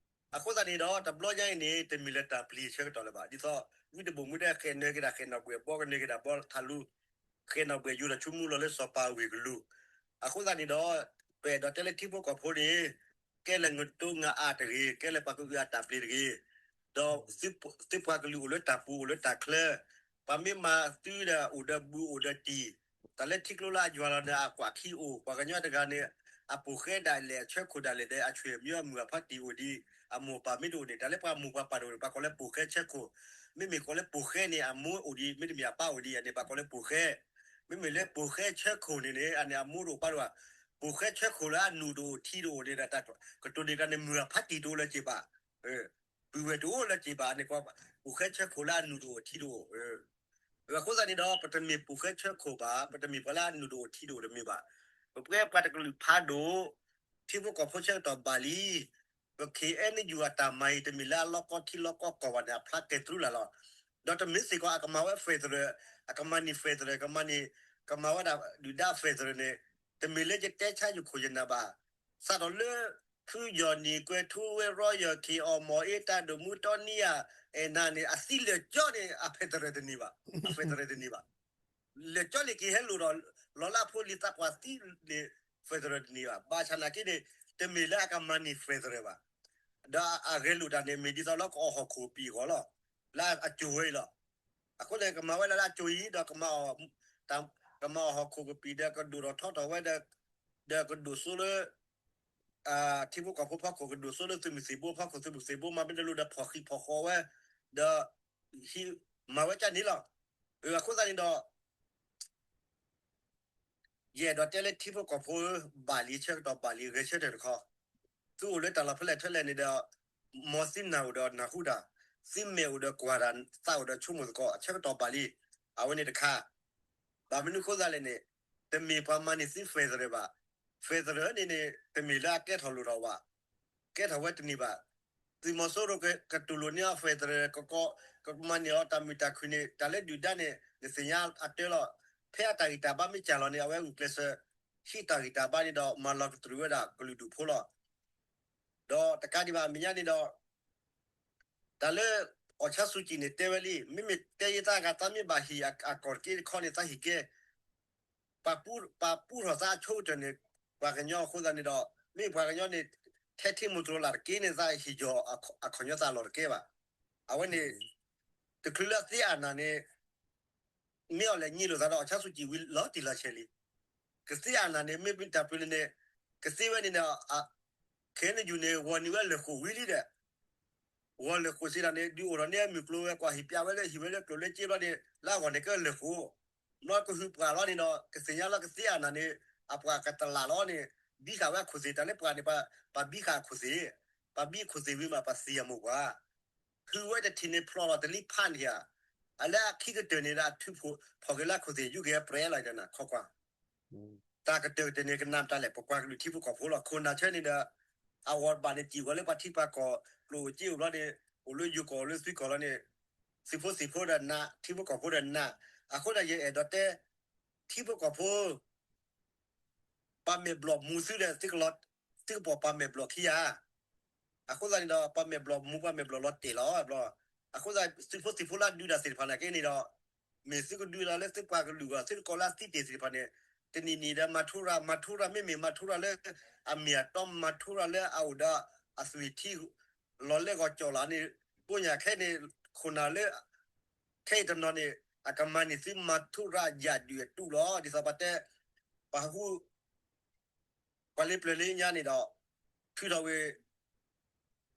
အဃိသတးန့ၣ်ဒီး တဘျီညါအံၤန့ၣ် တမ့ၢ်လၢတၢ်ပျံၤဆၢကတီၢ်လၢၤဘၣ်. ဒ်သိး ဝံတဘိၣ်မူဒီး ဃဲၣ်နၢၤက့ၤဒၣ်ဃဲၣ်နီၣ်ဘှဲၣ်ဘီ ကနၢၤက့ၤဒၣ်ဘီထးလူ, ဃဲၣ်နီၣ်ဘှဲၣ်ယိၤဒီးဆူမူလီၤလၢစီၤပၤဝ့ၢ်ကလူး. အဃိသတးန့ၣ်ဒီး ပအဲၣ်ဒိးတဲလၢထံဖိကီၢ်ဖိန့ၣ် ကဲလၢာ်ငတိငါအါတဂ့ၤ, ကဲလၢာ်ပှၤကအုးအတၢ်ပျ့ၤတဂ့ၤ. ဒီး သုပှၤကလုာ်အိၣ်လၢတၢ်ပူၤအိၣ်လၢတၢ်ချၢ, ပှၤမ့ၢ်မၤသုဒီးအိၣ်ဒီးဘူးအိၣ်ဒီးတံၢ်, တၢ်လၢထံကျိလၢအယွၤလီၤန့ၣ် အကွၢ်ခံအိၣ်, ပှၤကညီတဂၤန့ၣ် အပိာ်ဃဲဒၣ်လဲာ် အဆၢခိၣ်ဒၣ်လဲာ်ဒီး အဆွေမျိုးအမိၢ်အဖါတံၢ်အိၣ်ဒံး, အမိၢ်ပၢ်မ့ၢ်တအိၣ်န့ၣ် တၢ်လၢပှၤမိၢ်ပှၤပၢ်တအိၣ်န့ၣ် ပှၤကိးလၢပိာ်ဃဲဆၢခိၣ်, မ့မ့ၢ်ကိးလၢပိာ်ဃဲန့ၣ် အမိၢ်အိၣ်ဒံး မ့တမ့ၢ်အပၢ်အိၣ်ဒံး အန့ၣ် ပှၤကိးလၢပိာ်ဃဲ မ့မ့ၢ်လၢပိာ်ဃဲဆၢခိၣ်န့ၣ်န့ၣ် အန့ၣ်အမိၢ်တအိၣ်ပၢ်တအိၣ်ဘၣ်, ပိာ်ဃဲဆၢခိၣ်လၢအနုာ်တအိၣ်ထံတအိၣ်န့ၣ်ဒီး ကတိၤန့ၢ်ကန့ၣ်မုၢ်အဖါတံၢ်တအိၣ်လၢၤစ့ၢ်ဘၣ်, ပုၢ်ဝဲၢ်တအိၣ်လၢၤစ့ၢ်ဘၣ်န့ၣ် ပိာ်ဃဲဆၢခိၣ်လၢအနုာ်တအိၣ်ထံတအိၣ်. အဃိသတးန့ၣ်ဒီး ပတမ့ၢ်ပိာ်ဃဲဆၢခိၣ်ဘၣ်, ပတမ့ၢ်ပှၤလၢအနုာ်တအိၣ်ထံတအိၣ်တမ့ၢ်ဘၣ်. ပပှဲပှၤတကလုာ်ဖးဒိၣ်, ထံဖိကီၢ်ဖိဆၢကတီၢ်ဘၣ်လံ, ပ ခ့ၣ်အဲၣ်ယူၣ် အတၢ်မၤအံၤ တမ့ၢ်လၢအလီၢ်ကီထံလီၢ်ကီကီၢ်ဘၣ်န့ၣ် အဖျါကဲၤတြူလၢ်လီၤ. ဒီးတမ့ၢ်စ့ၢ်ကီးအကမၤဝဲ federal, အကမၤန့ၢ် federal, ကမၤန့ၢ်, ကမၤဝဲဒၣ်ဒုၣ်ဒါ federal န့ၣ်, တမ့ၢ်လၢယတဲဆါယခိၣ်ယနၢ်ဘၣ်. စးထီၣ်လၢ ဖုယီၢ်နံၣ်, ကွဲၤထူဝဲ, ရီယီၢ်ခံ, အီၣ်မီၢ်အ့, တၢ်ဒိၣ်မူ, တီနံယၤ, အဲၣ်နၤန့ၣ် အသံလၢာ်ကၠီန့ၣ် အ federal တန့ၢ်ဘၣ်, အ federal တန့ၢ်ဘၣ်. လၢာ်ကၠီန့ၣ်က့ၤဟဲလိာ်ဒီး လီၤလၢအဖိလံၤသးပှၢ်သံန့ၣ် federal တန့ၢ်ဘၣ်. ဘၣ်ဆၣ်နာ်က့န့ၣ် တမ့ၢ်လၢအကမၤန့ၢ် federal ဘၣ်. ဒီးအဂဲၤလိာ်တၢ်န့ၣ် မ့ၢ်ဒ်သိးလၢကအီၣ်ဟီၣ်ခိၣ်ပံၤအဂီၢ်လီၤ. လၢအစိၤဝဲအံၤလီၤ. အဃိန့ၣ် ကမၤဝဲဒၣ်လၢအစိၤအံၤ ဒီး ကမၤအီၣ်ဟီၣ်ခိၣ်ကပံာ်ဒီး ကဒိၣ်ထီၣ်ထီထီၣ်ဝဲဒီး ဒီးကဒိၣ်စိလၢ ထံဖိကီၢ်ဖိဖီခိၣ်, ကဒိၣ်စိလၢသုးမုၢ်သံၣ်ဘိဖီခိၣ်, သုးမုၢ်သံၣ်ဘိမၤမ့ၢ်တလိၣ်ဒီး ဖီၣ်ဃံးဖီၣ်ဃီဝဲ, ဒီး ဟံး, မၤဝဲကၢ်န့ၣ်လီၤ. အဃိသတးန့ၣ်ဒီး ယအဲၣ်ဒိးတဲလၢထံဖိကီၢ်ဖိဧၢ, ဘၣ်လံဆၢကတီၢ်ဘၣ်လံ, ဂဲၤဆၢထၢၣ်တခီ, သုအိၣ်လၢတၢ်လီၢ်ဖဲလဲၣ်ဖဲလဲၣ်န့ၣ်ဒီး, မ်သုနၢ်အိၣ်ဒီးနၢ်ဟူတၢ်, သုမဲာ်အိၣ်ဒီးကွၢ်တၢ်, သးအိၣ်ဒီးဆိကမိၣ်သကိး, ဆၢကတီၢ်ဘၣ်လံ. အဝဲန့ၣ်တခါ, ဘၣ်မနုၤအဃိသတးလဲၣ်န့ၣ်, တမ့ၢ်ပှၤမၤန့ၢ်သု federal ဘၣ်. federal န့ၣ်န့ၣ် တမ့ၢ်လၢအကဲထီၣ်လိၣ်ထီၣ်ဘၣ်. ကဲထီၣ်ဝဲတန့ၢ်ဘၣ်. သုးမီၤစိရိၤကတူၢ်လိာ်န့ၢ်အီၤ federal ကကီ, ကမၤန့ၢ်အီၤတၢ်မုာ်တၢ်ခုၣ်န့ၣ် တၢ်လၢဒုၣ်ဒါန့ၣ် နသ့ၣ်ညါအတၢ်လီၤ. ဖဲအတၢ်ဂံၢ်တၢ်ဘါမ့ၢ်စှၤလီၤန့ၣ် အဝဲဂုာ်ကျဲးစၢး ဟံးတၢ်ဂံၢ်တၢ်ဘါန့ၣ်ဒီး မၤလီၤကတြူာ်ဝဲဒၣ်ကလုာ်ဒူၣ်ဖိလီၤ. ဒီးတကးဒံးဘၣ်အမဲာ်ညါန့ၣ်ဒီး တၢ်လၢ အောင်ဆန်းစုကြည် န့ၣ်တဲဝဲလံ, မ့မ့ၢ်တဲယသးဂၤ သးမ့ၢ်ဘၣ်ဟ့ၣ်အကီၢ်တက့ၢ်တခီန့ၣ် သးဟ့ၣ်ကဲ ပာ်ပူထီၣ်သးအဆိကတၢၢ်န့ၣ် ပှၤကညီအဃိသတးန့ၣ်ဒီး မ့ၢ်ပှၤကညီန့ၣ် ထဲထံမူတြီၤလၢ်တက့ၢ်န့ၣ် သးဟ့ၣ်ယီၤအခီၣ်ညီသးလီၢ်တကဲဘၣ်. အဝဲန့ၣ် တချုးလၢအသ့အနၢ်န့ၣ် မ့ၢ်အီၤလဲၤညံးလိာ်သးဒီး အောင်ဆန်းစုကြည် ဝံၤလီၤတံၢ်လီၤဆဲးလံ. ကသ့အနၢ်န့ၣ် မ့ၢ်တၢ်ပျုၤလၢန့ၣ် ကသ့ဝဲန့ၣ်ဒီး ခဲအံၤန့ၣ် ဂီၤနံၤဝဲလၢာ်ဃိၣ်ဝံၤလံဒီး ဂီၤလၢာ်ဃိၣ်စံးဒၣ်န့ၣ် ဒုးအိၣ်ထီၣ်န့ၢ်အမုၢ်ကျိၤဝဲ ကွၢ်ဟ့ၣ်ပျးဝဲလၢဟံၣ်ဝဲလၢကျိၤလၢစ့ဘျီန့ၣ် လၢအဂီၢ်န့ၣ်ကဲလၢာ်ဃိၣ်. ဘျီကဟုးပှၢ်လီၤန့ၣ်ဒီး ကသ့ၣ်ညါလီၤကသ့အနၢ်န့ၣ် အပှၤကတလးလီၤန့ၣ် ဘံဃာ်ဝဲအခိၣ်သ့ၣ် တၢ်လၢပှၤန့ၣ် ပှၤဘံဃာ်အခိၣ်သ့ၣ်, ပှၤဘံခိၣ်သ့ၣ်ဝံၤမး ပှၤသံအမိၢ်ပှၢ် ဟုးဝဲတထံၣ်န့ၣ်ဖျိးလီၤတလံဖးန့ၣ်ဧါ. အလၢအခံကတၢၢ်န့ၣ်ဒီး အထုးဖှိၣ်ဖီၣ်က့ၤလၢအခိၣ်သ့ၣ် ယူးက့ၤအပြဲးလီၤတၢ်နၤခီကွၢ် တၢ်ကတၢၢ်ကတၢၢ်န့ၣ် ကနၣ်တၢ်လဲၣ် ပကွၢ်ကလုာ်ထံဖိကီၢ်ဖိလီၤ. ခိၣ်နၢ်ဆၢန့ၣ်ဒီး အဂီၢ်ဘၣ်န့ၣ် စံၣ်ဝဲလၢပှၤထံပှၤကီၢ် ကျိၣ်အိၣ်စ့အိၣ်ဘျီန့ၣ် အိၣ်လၢယိၤကီၢ်လၢသုကီၢ်လီၤန့ၣ် သုးဖိသံၣ်ဖိဒီးနး ထံဖိကီၢ်ဖိဒီးနး. အဃိဒီးယအဲၣ်ဒိးတဲ ထံဖိကီၢ်ဖိ ပှၤမဲာ်ဘျီၣ်မူသုဒီး သုကလီၤ သုကပိာ်ပှၤမဲာ်ဘျီၣ်ခံဂၤ. အဃိသတးန့ၣ်ဒီး ပှၤမဲာ်ဘျီၣ်မူ ပှၤမဲာ်ဘျီၣ်လီၤတဲာ်လီၤဘျီ. အဃိသတး သုးဖိသံၣ်ဖိလၢအဒုးတၢ်သ့ၣ်တဖၣ်နာ်က့န့ၣ်ဒီး မ့ၢ်သုကဒုးလီၤလၢသုပှၤကလုာ်အဂီၢ် သုကကိးလၢအသံတ့ၢ်သ့ၣ်တဖၣ်န့ၣ် တနံၤနံၤဒီး မၤထူရၤ မၤထူရၤ မ့မ့ၢ်မၤထူရၤလၢ အမ့ၢ်အတီ မၤထူရၤလၢအအိၣ်ဒီးအသွံၣ်ထံ လီၤလဲဂီၤကၠီၣ်လီၤန့ၣ် ကိးညါခဲန့ၣ် ခိၣ်နၢ်လၢ ခဲအံၤတနီၤန့ၣ် အကမၤန့ၢ်သုမၤထူရၤယၣ်ဒုးအတူးလီၤ. ဒ်သိးပှၤတဲ ပှၤဟူ ပှၤလၢပျၢၤလၢညါန့ၣ်ဒီး ထုးထီၣ်ဝဲ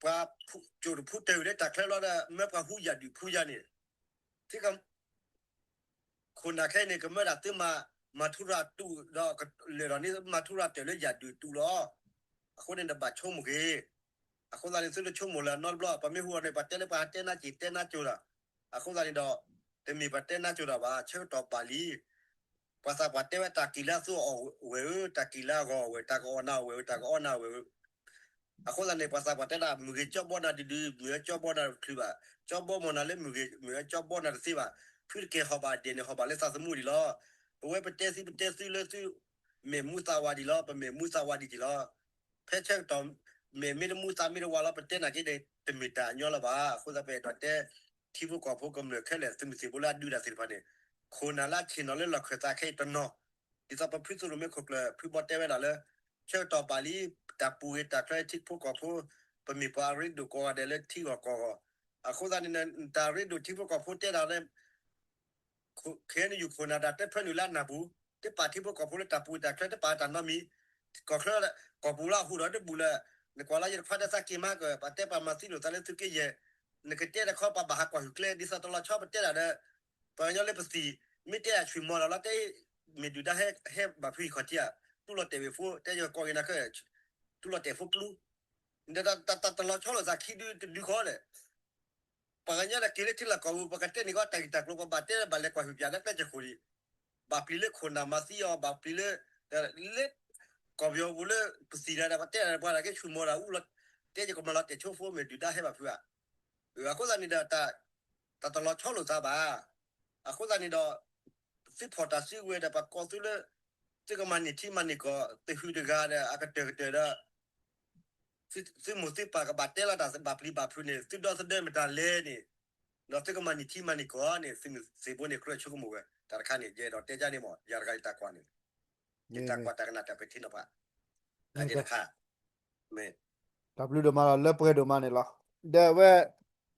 ပှၤကၠိၣ်တဖုတၢၢ်ဝဲလၢတၢ်ချၢလီၤဒီး မၢပှၤဟူယၣ်ဒုးဖုယၤန့ၣ် သုက ခိၣ်နၢ်ခဲအံၤန့ၣ် ကမၢဒၣ်သုမၤ မၤထူရၤတူးဒီး လၢာ်ဒီးန့ၣ် မၤထူရၤတၢၢ်လၢယၣ်ဒုးတူးလီၤ. အဃိန့ၣ်ဒီးဘၣ်ဆိကမိၣ်က့ၤ အဃိသတးန့ၣ် သုတဆိကမိၣ်လၢၤနီတဘျီ ပှၤမ့ၢ်ဟူအီၤန့ၣ် ပှၤတဲလၢပှၤတဲနါက့ၤတဲနါကၠိၤလီၤ. အဃိသတးန့ၣ်ဒီး တမ့ၢ်ပှၤတဲနါကၠိၤတၢ်ဘၣ် ဆၢကတီၢ်ဘၣ်လံ. ပှၤသးပှၢ်တဲဝဲတၢ်ကံၢ်လၢအသူအီၣ်ဝဲဧၢ, တၢ်ကံၢ်လၢအဂီၢ်အီၣ်ဝဲ, တၢ်ကအီၣ်နၤအီၣ်ဝဲဧၢ, တၢ်ကအီနၤအီၣ်ဝဲဧၢ. အဃိသတးန့ၣ် ပှၤသးပှၢ်တဲဒၣ် မုၢ်ဂ့ၤကၠီဘီနၤတဒု, မုၢ်အၢကၠီဘီနၤတချုးဘၣ်, ကၠီဘီမီၢ်နၤလၢမုၢ်ဂ့ၤ, မုၢ်အၢကၠီဘီနၤတသ့ဘၣ်, ဖုတကဲၤဟီၣ်ဘၣ်ဒဲးန့ၣ် ဟီၣ်ဘၣ်လၢသးသမူဒံးလီၤ. ပဝဲပတဲသု ပတဲသုလၢသု မဲာ်မူသးဝါဒံးလီၤ, ပမဲာ်မူသးဝါဒံးက့ၤလီၤ. ဖဲဆၢကတီၢ် မဲာ်မ့ၢ်တမူသးမ့ၢ်တဝါလီၤ ပတဲနာ်က့န့ၣ် တမ့ၢ်တၢ်အညီလၢၤဘၣ်. အဃိသတး ပအဲၣ်ဒိးတဲ ထံဖိကီၢ်ဖိကမျၢၢ်ခဲလၢာ် သုးမုၢ်သံၣ်ဘိလၢအဒုးတၢ်သ့ၣ်တဖၣ်န့ၣ် ခိၣ်နၢ်လၢအဆ့ၣ်နီၤလၢလီၢ်ခၢၣ်သးခဲအံၤတနီၤ, ဒ်သိးပဖုသုးရိၣ်မဲခိၣ်ကျၢၢ် ဖုဘီတဲဝဲဒၣ်လၢ ဆၢကတီၢ်ဘၣ်လံ တၢ်ပူၤဂ့ၤတၢ်ချၢထံဖိကီၢ်ဖိ, ပမ့ၢ်ပှၤအရ့ဒိၣ်ကိးဂၤဒဲးလၢထံဂီၢ်ကီၢ်ဂီၢ်, အဃိသတးန့ၣ် တၢ်ရ့ဒိၣ်ထံဖိကီၢ်ဖိတဲဒၣ်လၢ ခဲအံၤန့ၣ် ယခိၣ်နၢ်တၢ်တဲဖၢနုာ်လၢအနၢ်ပူၤ, တပာ်ထံဖိကီၢ်ဖိလၢတၢ်ပူၤတၢ်ချၢ တပာ်တၢ်နီတမံၤ, ကီၢ်ချၢ ကီၢ်ပူၤလၢအဟူးဒီးတဘူၣ်လၢ နကွၢ်လၢယတခွါဒီးသးက့ၤမၤကၢၢ် ပှၤတဲပှၤမၤသံလိာ်သးလၢသုးက့ယဲၢ်, နကတဲတခီပှၤဘၣ်ဟးကွၢ်ဟုၣ်ကျဲ ဒ်သိးတလီၤဆီပတဲဒၣ်ဒီး ပှၤကညီလၢပသံၣ် မ့ၢ်တဲအဆွံၣ်မီၤဒီးလီၤ တဲ မ့ၢ်ဒုၣ်ဒါဟဲ ဟဲဘၣ်ဖုအံၤခီၣ်ထံးဧါ, တူၢ်လိာ်တဲာ်ဝဲဖိ တဲယကိးက့ၤနၤခဲ တူၢ်လိာ်တဲာ်ဖိကျူ တၢ်တလီၤဆီလိာ်သးခံဒုတဒုဃီဒီး ပှၤကညီတၢ်က့ၤလၢထံလီၢ်ကီၢ်ပူၤ ပကတဲန့ၢ်ကီးတၢ်ဂ့ၢ်တၢ်ကျိၤ ပဘၣ်တဲဘၣ်လဲၤကွၢ်ဟုၣ်ပၠးလၢကျဲကၠီၣ်ခိၣ်လံ, ဘၣ်ပျံၤလၢခိၣ်နၢ်မၤသံအီၤ ဘၣ်ပျံၤလၢ လၢ ကီၢ်ပယီၤပူၤလၢပသံၣ်တၢ်ဒီး ပတဲဒၣ်ပှၤတၢ်က့ၤဆူၣ်မီၤတၢ်အူလီၤ, တဲယကမၤလီၤတဲာ်ဆိဖိ မ့ၢ်ဒုၣ်ဒါဟဲဘၣ်ဖုဧါ, အဃိသတးန့ၣ်ဒီးတၢ် တၢ်တလီၤဆီလိာ်သးဘၣ်. အဃိသတးန့ၣ်ဒီး သုဖီၣ်တၢ်စုကဝဲၤဒီး ပှၤကိးသုလၢ သုကမၤန့ၢ်ထံမၤန့ၢ်ကီၢ် သုးဟုၣ်တဂၤဒီး အကတၢၢ်ကတၢၢ်ဒီး သုမိၢ်သုပၢ်ကဘၣ်တဲလီၤတၢ်ဘၣ်ပျံၤဘၣ်ဖုးန့ၣ် သုဒီသဒၢမတၤလဲၣ်န့ၣ်, ဒီးသုကမၤန့ၢ်ထံမၤန့ၢ်ကီၢ်န့ၣ် သုးမုၢ်သံၣ်ဘိန့ၣ် ကြၢးဆိကမိၣ်ဝဲ တၢ်တခါန့ၣ် ယအဲၣ်ဒိးတဲဒ်န့ၣ်မး ယၤတဂၤယတၢ်ကွၢ်န့ၣ်, ယတၢ်ကွၢ်တၢ်ကနၣ်တၢ်ပဲာ်ထံနီၤဖး တၢ်တခါ မ့ၢ် တၢ်ဘျုးဒိၣ်မးလီၤ လၢပှဲၤဒိၣ်မးန့ၣ်လီၤ. ဒီးအဝဲ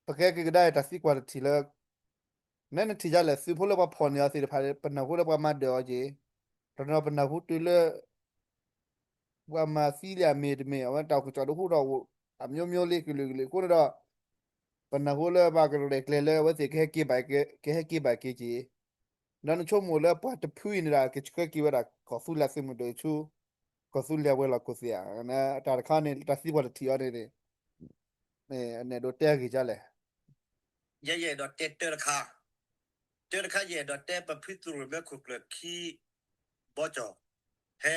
ပကဲက့ၤကဒါအံၤတၢ်သံကွၢ်တထံၣ်လၢ နဲနထံၣ်ဒ်လဲၣ် သုးဖိလၢပှၤဖီၣ်န့ၢ်အီၤသ့ၣ်တဖၣ် ပနၢ်ဟူလၢပှၤမၤဒၢၣ်အီၤက့ၤ, တနီၤပနၢ်ဟူတုၤလၢ ပှၤမၤသံလံအမ့ၢ်တမ့ၢ် အဝဲတၢ်အိၣ်ကစီၣ်တအိၣ်ဒီး အမျိုးမျိုးလံကလုာ်ကလုာ်အဃိန့ၣ်ဒီး ပနၢ်ဟူလၢပှၤကရဲၣ်ကျဲၤလၢအဝဲသ့ၣ်ကဟဲက့ၤဘၣ်က့ၤ, ကဟဲက့ၤဘၣ်က့ၤက့ၤ, ဒီးနဆိကမိၣ်လၢပှၤတဖုအံၤန့ၣ်ဒီး ကဆှၢက့ၤဝဲဒၣ်ကီၢ်သူလ့ၤသုးမုၢ်ဒိၣ်ဆူ ကီၢ်သူလ့ၤဝဲၤလီၢ်ခိၣ်သ့ၣ်ဧါ, တၢ်တခါန့ၣ် တၢ်သံကွၢ်တထံၣ်အီၤန့ၣ်န့ၣ် အနဲၣ်ဒိးတဲဂ့ၤဒ်လဲၣ်. ယဲယအဲၣ်ဒိးတဲတၢတခါ, တၢတခါ ယအဲၣ်ဒိးတဲပဖုသုးရိၣ်မဲခိၣ်ကျၢၢ်ခံ ဘီကၠီၣ်ဟဲ,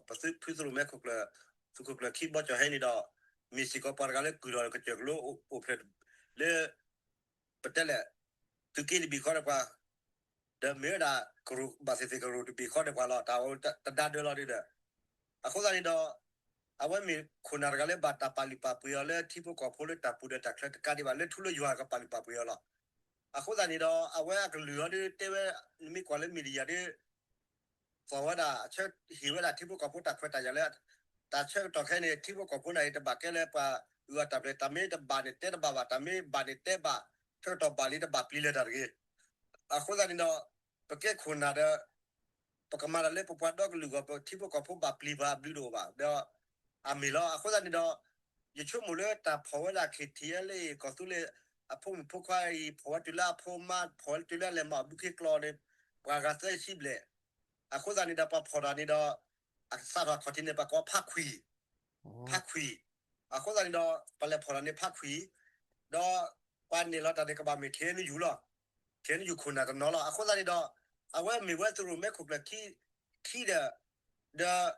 ပဖုသုးရိၣ်မဲခိၣ်ကျၢၢ်, သုးခိၣ်ကျၢၢ်ခံဘီကၠီၣ်ဟဲန့ၣ်ဒီး မ့ၢ်စ့ၢ်ကီးပှၤတဂၤလၢကုၢ်ထီၣ်ကစၢၢ်ကလိအိၣ်ဖျဲၣ်လၢ ပတဲလဲၣ် သုးက့တဘ့ၣ်ဃီဒီးပှၤ ဒီးမ့ၢ်ဝဲဒၣ် ကရူၢ်ဘၣ်သ့ၣ်သ့ၣ်ကရူၢ်တဘ့ၣ်ဃီဒီးပှၤလီၤ တၢ်ဝဲတဒါဒၢလီၤဒ်ဒီး အဃိသတးန့ၣ်ဒီး အဝဲမ့ၢ်ခိၣ်နၢ်တဂၤလၢဘၣ်တၢ်ပာ်လုၢ်ပာ်ပှ့ၤအီၤလၢထံဖိကီၢ်ဖိလၢတၢ်ပူၤဒီးတၢ်ချၢတကးဒံးဘၣ် လၢထူလၢယွၤကပာ်လုၢ်ပာ်ပှ့ၤအီၤလီၤ. အဃိသတးန့ၣ်ဒီး အဝဲအကလုၢ်အီၤဒ်တဲဝဲ နမ့ၢ်ကွၢ်လၢ media ဒ် သိးဝဲဒၣ် ဆၢဟ့ၣ်ဝဲဒၣ်ထံဖိကီၢ်ဖိတၢ်ခွဲးတၢ်ယာ်လၢ တၢ်ဆၢကတီၢ်ခဲအံၤန့ၣ် ထံဖိကီၢ်ဖိန့ၣ် တဘၣ်ကဲလၢပှၤအုၣ်အတၢ်ပျဲၢ် တၢ်မ့ၢ်တဘၣ်န့ၣ် တဲတဘၣ်ဘၣ် တၢ်မ့ၢ်ဘၣ်န့ၣ်တဲဘၣ် ဆၢကတီၢ်ဘၣ်လံတဘၣ်ပျံၤလၢၤတၢ်တဂ့ၤ. အဃိသတးန့ၣ်ဒီး ပကဲခိၣ်နၢ်ဒီး ပကမၤတၢ်လၢပပှၤဒီကလုာ်အဂီၢ် ပထံဖိကီၢ်ဖိဘၣ်ပျံၤပှၤအဘျုးတအိၣ်ဘၣ်ဒီး အမ့ၢ်လီၤ. အဃိသတးန့ၣ်ဒီး ယဆိကမိၣ်လၢတၢ်ဖီၣ်ဝဲဒၣ် KTLA ကီၢ်သူလ့ၤအဖိမုၣ်ဖိခွါအံၤ ဖီၣ်ဝဲတုၤလၢအဖိမါ ဖီၣ်ဝဲတုၤလၢအလဲၤမၤအီၣ်ဘုခ့ကျိာ်န့ၣ် ပှၤဂၤသၢဆံဘျဲၣ်. အဃိသတးန့ၣ်ဒီး ပှၤဖီၣ်တၢ်န့ၣ်ဒီး အကစးထီၣ်အခီၣ်ထံးန့ၣ် ပှၤကိးဖးခွံၣ် ဖးခွံၣ်. အဃိသတးန့ၣ်ဒီး ပလဲၤဖီၣ်တၢ်န့ၣ်ဖးခွံၣ်, ဒီးပှၤနဲၣ်လီၤတၢ်န့ၣ်ကဘၣ်မ့ၢ် KNU လီၤ. KNU ခိၣ်နၢ်တနီၤလီၤ. အဃိသတးန့ၣ်ဒီး အဝဲမ့ၢ်ဝဲသုးရိၣ်မဲခိၣ်ကျၢၢ်ခံ ခံဒီး ဒီး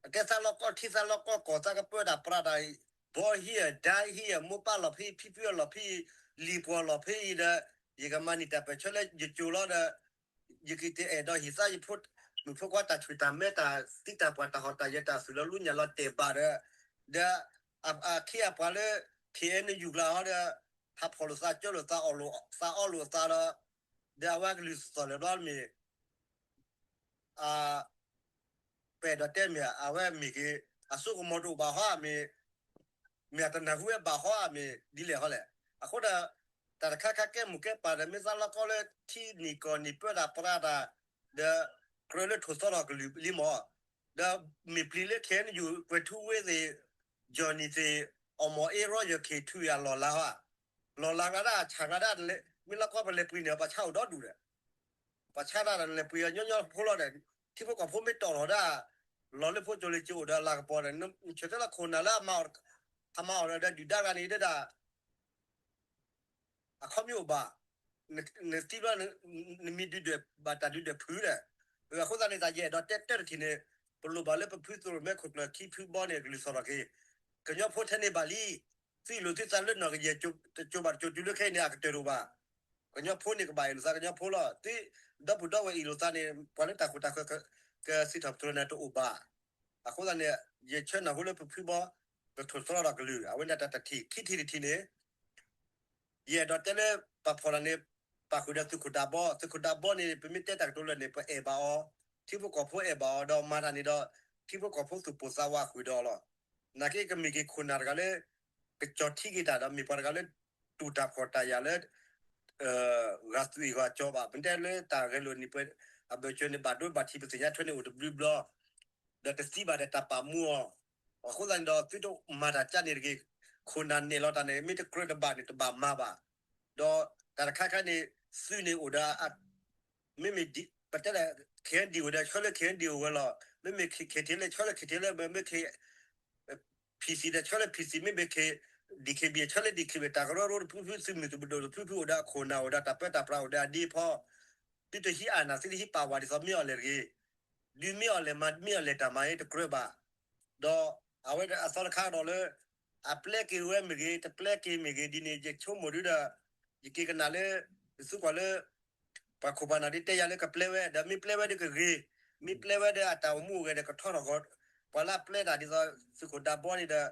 အကဲသးလီကီၢ်ထံသးလီကီၢ်ကီၢ် သးကပၢတၢ်ပြးတၢ် ဘီဟံၣ်အဒါဟံၣ်အမိၢ်ပၢ်လီၢ်ဖဲအံၤ ဖံဖုအလီၢ်ဖဲအံၤ လံၤပှီၢ်လီၢ်ဖဲအံၤဒီး ယကမၤန့ၢ်တၢ်ပၢၢ်ဆၢလၢယကၠိလီၤဒီး ယကတဲအဲၣ်ဒိးဟံၣ်သးယဖိမုၣ်ဖိခွါတၢ်ဆူၣ်တၢ်မဲတၢ်သံတၢ်ပှၢ်တၢ်ဟီၣ်တၢ်ယၢၤတၢ်သူၣ်လီၤလူညၣ်လီၤတဲာ်ဘၣ်ဒီး ဒီးအခ့အပှၤလၢ KNU ကျါဟီဒီး ဟးဖီၣ်လိာ်သးကၠီလိာ်သးအီၣ်လိာ်သးအီလိာ်သးဒီး ဒီးအဝဲကလုၢ်သီၣ်လၢၤဘျီမ့ၢ် ပအဲၣ်ဒိးတဲမ့ၢ် အဝဲမ့ၢ်က့ၤ အစိကမီၤတအိၣ်ဘၣ်ဟီဧါမ့ၢ် မ့ၢ်အတနၢ်ဟူဝဲဘၣ်ဟီဧါမ့ၢ်ဒ်လဲၣ်ဟီလဲၣ်. အဃိဒီး တၢ်တခါခါကဲမုၢ်ကဲပၢ်ဒီး မ့ၢ်သးလီကီၢ်လၢထံနံၣ်ကီၢ်နံၣ်ပၢတၢ်ပြးတၢ် ဒီးကြၢးလၢထိၣ်သီထီၣ်ကလုၢ်လံမး ဒီးမ့ၢ်ပျံၤလၢ KNU ကွဲၤထူဝ့သ့ၣ် Johnny သ့ၣ် အီၣ်မီၣ်အ့ရီယၢၢ်ခ့ၣ်ထူယၤလီၢ်လၤဟီ လီၢ်လၤဂၤဒၣ်ဆၣ်ဂၤဒၣ် မ့ၢ်လီကီၢ်ပလဲၤပှ့ၤန့ၣ် ပှၤဆါအိၣ်ဒီဒူၣ်ဒီး ပှၤဆါတၢ်ဒီးလဲၤပှ့ၤအီၤညီညီဖိလီၤဒီး ထံဖိကီၢ်ဖိမ့ၢ်တီၢ်ထီၣ်ဒၣ် လီၤလၢဖိကၠိလံကၠိအိၣ်ဒီးလၤကပီၤဒီး နဆၢတဲလီၤခိၣ်နၢ်လၢ အမၤအီၣ်ဒီးဒုၣ်ဒါဂၤန့ၣ်ဒၣ် အခီပညီအိၣ်ဘၣ်, နသံဘျီ နမံၤဒုၣ်ဒွဲၣ်ဘၣ်တၢ်ဒုၣ်ဒွဲၣ်ဖုးဒီး, အဃိသတးန့ၣ် တၢ်ယအဲၣ်ဒိးတဲတၢ်တထံၣ်န့ၣ် ပလိၣ်ဘၣ်လၢပဖုသုးရိၣ်မဲခိၣ်ကျၢၢ်ခံဖုဘီန့ၣ် ကလုၢ်သီၣ်ထီၣ်က့ၤ, ကညီဖိထဲန့ၣ်ဘၣ်လံ, သုအ့ၣ်လိာ်သုသးလၢနီၢ်ကယဲၢ် တစိၤဘၣ်တစိၤတုၤလၢခဲအံၤန့ၣ် အကတၢၢ်တအိၣ်ဘၣ်, ကညီဖိန့ၣ်ကဘၣ်အ့ၣ်လိာ်သးကညီဖိလီၤ, သုဒီပုၢ်ဒီဝဲၢ်အ့ၣ်လိာ်သးန့ၣ် ပှၤလၢတၢ်ခိၣ်တၢ်ဃၢၤ ကစံးထီၣ်ပတြၢၤန့ၣ်တအိၣ်ဘၣ်, အဃိသတးန့ၣ် ယဆၢနၢ်ဟူလၢပဖုဘီ ကထိၣ်သီထီၣ်ကလုၢ် အဝဲန့ၣ်တၢ်တထံၣ်, ခံထံၣ်တထံၣ်န့ၣ် ယအဲၣ်ဒိးတဲလၢ ပာ်ဖီၣ်တၢ်န့ၣ် ပာ်ဃုာ်ဒီးသုးခိၣ်ဒးဘီ, သုးခိၣ်ဒးဘီန့ၣ် ပမ့ၢ်တဲတၢ်ကတိၤလၢာ်န့ၣ် ပအဲၣ်ဘၣ်အီၤ, ထံဖိကီၢ်ဖိအဲၣ်ဘၣ်အီၤ ဒီးမၤတၢ်န့ၣ်ဒီး ထံဖိကီၢ်ဖိသူၣ်ပိၢ်သးဝးဃုာ်ဒီးအီၤလီၤ. နာ်က့ကမ့ၢ်က့ၤခိၣ်နၢ်တဂၤလၢ ကကၠီၤထံက့ၤတၢ်ဒီး မ့ၢ်ပှၤတဂၤလၢ တူၢ်တၢ်ဖှီၣ်တၢ်ယာ်လၢ ဂၤသွံၣ်ဂၤကၠီၤဘၣ်, ပတဲလၢတၢ်ဂဲၤလိာ်န့ၣ် ပှဲၤအဘၢၣ်စၢၤန့ၣ် ဘၣ်ဒိဘၣ်ထံးပသ့ၣ်ညါထွဲန့ၣ်အိၣ်တဘျုးဘျီ ဒီးတသံဘၣ်ဒီးတၢ်ပာ်မူအီၤ, အဃိသတးန့ၣ်ဒီး သုတမၤတၢ်ကၢန့ၣ်တဂ့ၤ, ခိၣ်နၢ်နဲၣ်လီၤတၢ်န့ၣ် မ့ၢ်တကြၢးတဘၣ်န့ၣ် တဘၣ်မၤဘၣ်, ဒီးတၢ်တခါခါန့ၣ် သုးန့ၣ်အိၣ်ဒီး မ့မ့ၢ် ပတဲဒၣ် KNDO ဒီး ဆှၢလၢ KNDO ဝဲလီၤ, မ့မ့ၢ် KTLA ဆှၢလၢ KTLA ဝဲ, မ့ၢ် PC ဒီး ဆှၢလၢ PC, မ့မ့ၢ် DKBA ဆှၢလၢ DKBA, တၢ်ကရၢကရိတဖုဖု သုးမုၢ်သုးပဒိၣ်တဖုဖုအိၣ်ဒီးအခိၣ်နၢ်အိၣ်ဒီးတၢ်ပၢတၢ်ပြးအိၣ်ဒီးအဒ့အဖီ, သုတဟံးအါနၢ် သုတဟံးပာ်ဝဲဒ်သိးမ့ၢ်အီၤလဲၣ်တဂ့ၤ, ဒုးမ့ၢ်အီၤလဲၣ်မၤ မ့ၢ်အီၤလဲၣ်တၢ်မၤအံၤတကြၢးဘၣ်, ဒီးအဝဲဒၣ်အသီတခါဒီးလၢ အပျဲက့ၤဝဲမ့ၢ်ဂ့ၤ တပျဲက့ၤမ့ၢ်ဂ့ၤဒ်န့ၣ် ယဆိကမိၣ်ဒုဒီး ယက့ၤကနၣ်လၢ သုကွၢ်လၢ ပှၤခိၣ်ပှၤနၢ်ဒ်တဲယၤလၢကပျဲဝဲ ဒီးမ့ၢ်ပျဲဝဲဒီးကဂ့ၤ, မ့ၢ်ပျဲဝဲဒီးအတၢ်အိၣ်မူအိၣ်ဂဲၤဒီးကထီထီၣ်ဂီၤ, ပှၤလၢအပျဲတၢ်ဒ်သိးသုးခိၣ်ဒးဘီန့ၣ်ဒီး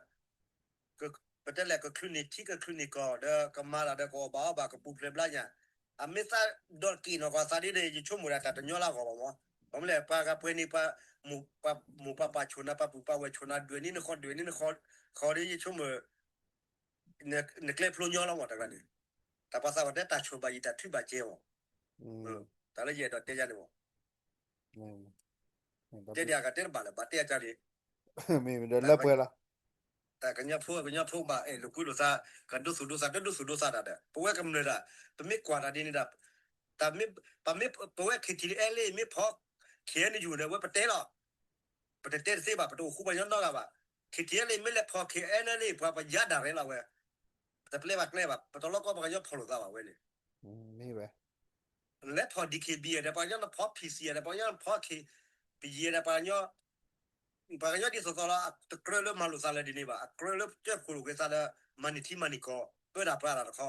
ပတဲလဲၣ် ကချုးန့ၢ်ထံကချုးန့ၢ်ကီၢ် ဒီးကမၤတၢ်ဒီးကအီၣ်ဘၣ်အီဘၣ်ကပူၤဖျဲးဘျါညါ, အမ့ၢ်သးဒီးက့ၣ်နီၢ်ကီၢ်သးဒ်န့ၣ် ယဆိကမိၣ်ဒၣ်တၢ်တညီလၢအဂီၢ်ဘၣ်မး, ဘၣ်မနုၤလဲၣ် ပှၤဂၤပှဲၤန့ၣ် ပှၤမိၢ်ပၢ်ပၢ်ဆိၣ်နၤ ပှၤပုၢ်ပၢ်ဝဲၢ်ဆိၣ်နၤ ဒွဲၣ်န့ၢ်နဃီ ဒွဲၣ်န့ၢ်နဃီ ဃီဒီးယဆိကမိၣ် နကျဲဖျိညီလီၤမး တၢ်ကျါန့ၣ်, တၢ်ပှၤသးပှၢ်တဲတၢ်ဆိၣ်ဘၣ်ယံၤတၢ်ထုဘၣ်ကဲမး, တၢ်လၢယအဲၣ်ဒိးတဲယၤန့ၣ်မး, တဲဒ်အဂၤတဲတဘၣ်လၢၤ ဘၣ်တဲအကါန့ၣ်, မ့ၢ်လၢပှဲၤလီၤ, တၢ်ကညီဖိကညီဖိဘၣ်အဲၣ်လိာ်ကွံလိာ်သး, ကဒိသူၣ်ဒိသး တဒိသူၣ်ဒိသးတၢ်ဒီး ပဝဲကမျၢၢ်တၢ်, ပမ့ၢ်ကွၢ်တၢ်ဒ်န့ၣ်ဒီး, တၢ်မ့ၢ်, ပမ့ၢ်ပဝဲ K T L A မ့ၢ်ဖီ K N U န့ၣ် အဝဲပတဲလီၤ, ပတတဲတသ့ဘၣ် ပတအိၣ်ဃူပှၤကညီနီတဂၤဘၣ်, K T L A မ့ၢ်လဲၤဖီၣ် K N L A ပှၤပယါဒၣ်ရဲၣ်လီၤဝဲ, ပတပျဲဘၣ်ကျဲဘၣ် ပတလီကီပှၤကညီဖီၣ်လိာ်သးဘၣ်ဝဲန့ၣ်, လဲၤဖီၣ် D K B A ဒီးပှၤကညီ နဖီၣ် P C ဒီးပှၤကညီ နဖီၣ် K P G ဒီးပှၤကညီ, ပှၤကညီဒ်သိးသိးလီၤ တကြၢးလၢမၤလိာ်သးလၢၤဒ်န့ၣ်ဘၣ် အကြၢးလၢကၢဃိၣ်လိာ်က့ၤသးဒီး မၤန့ၢ်ထံမၤန့ၢ်ကီၢ် ပၢတၢ်ပြးတၢ်တခီ,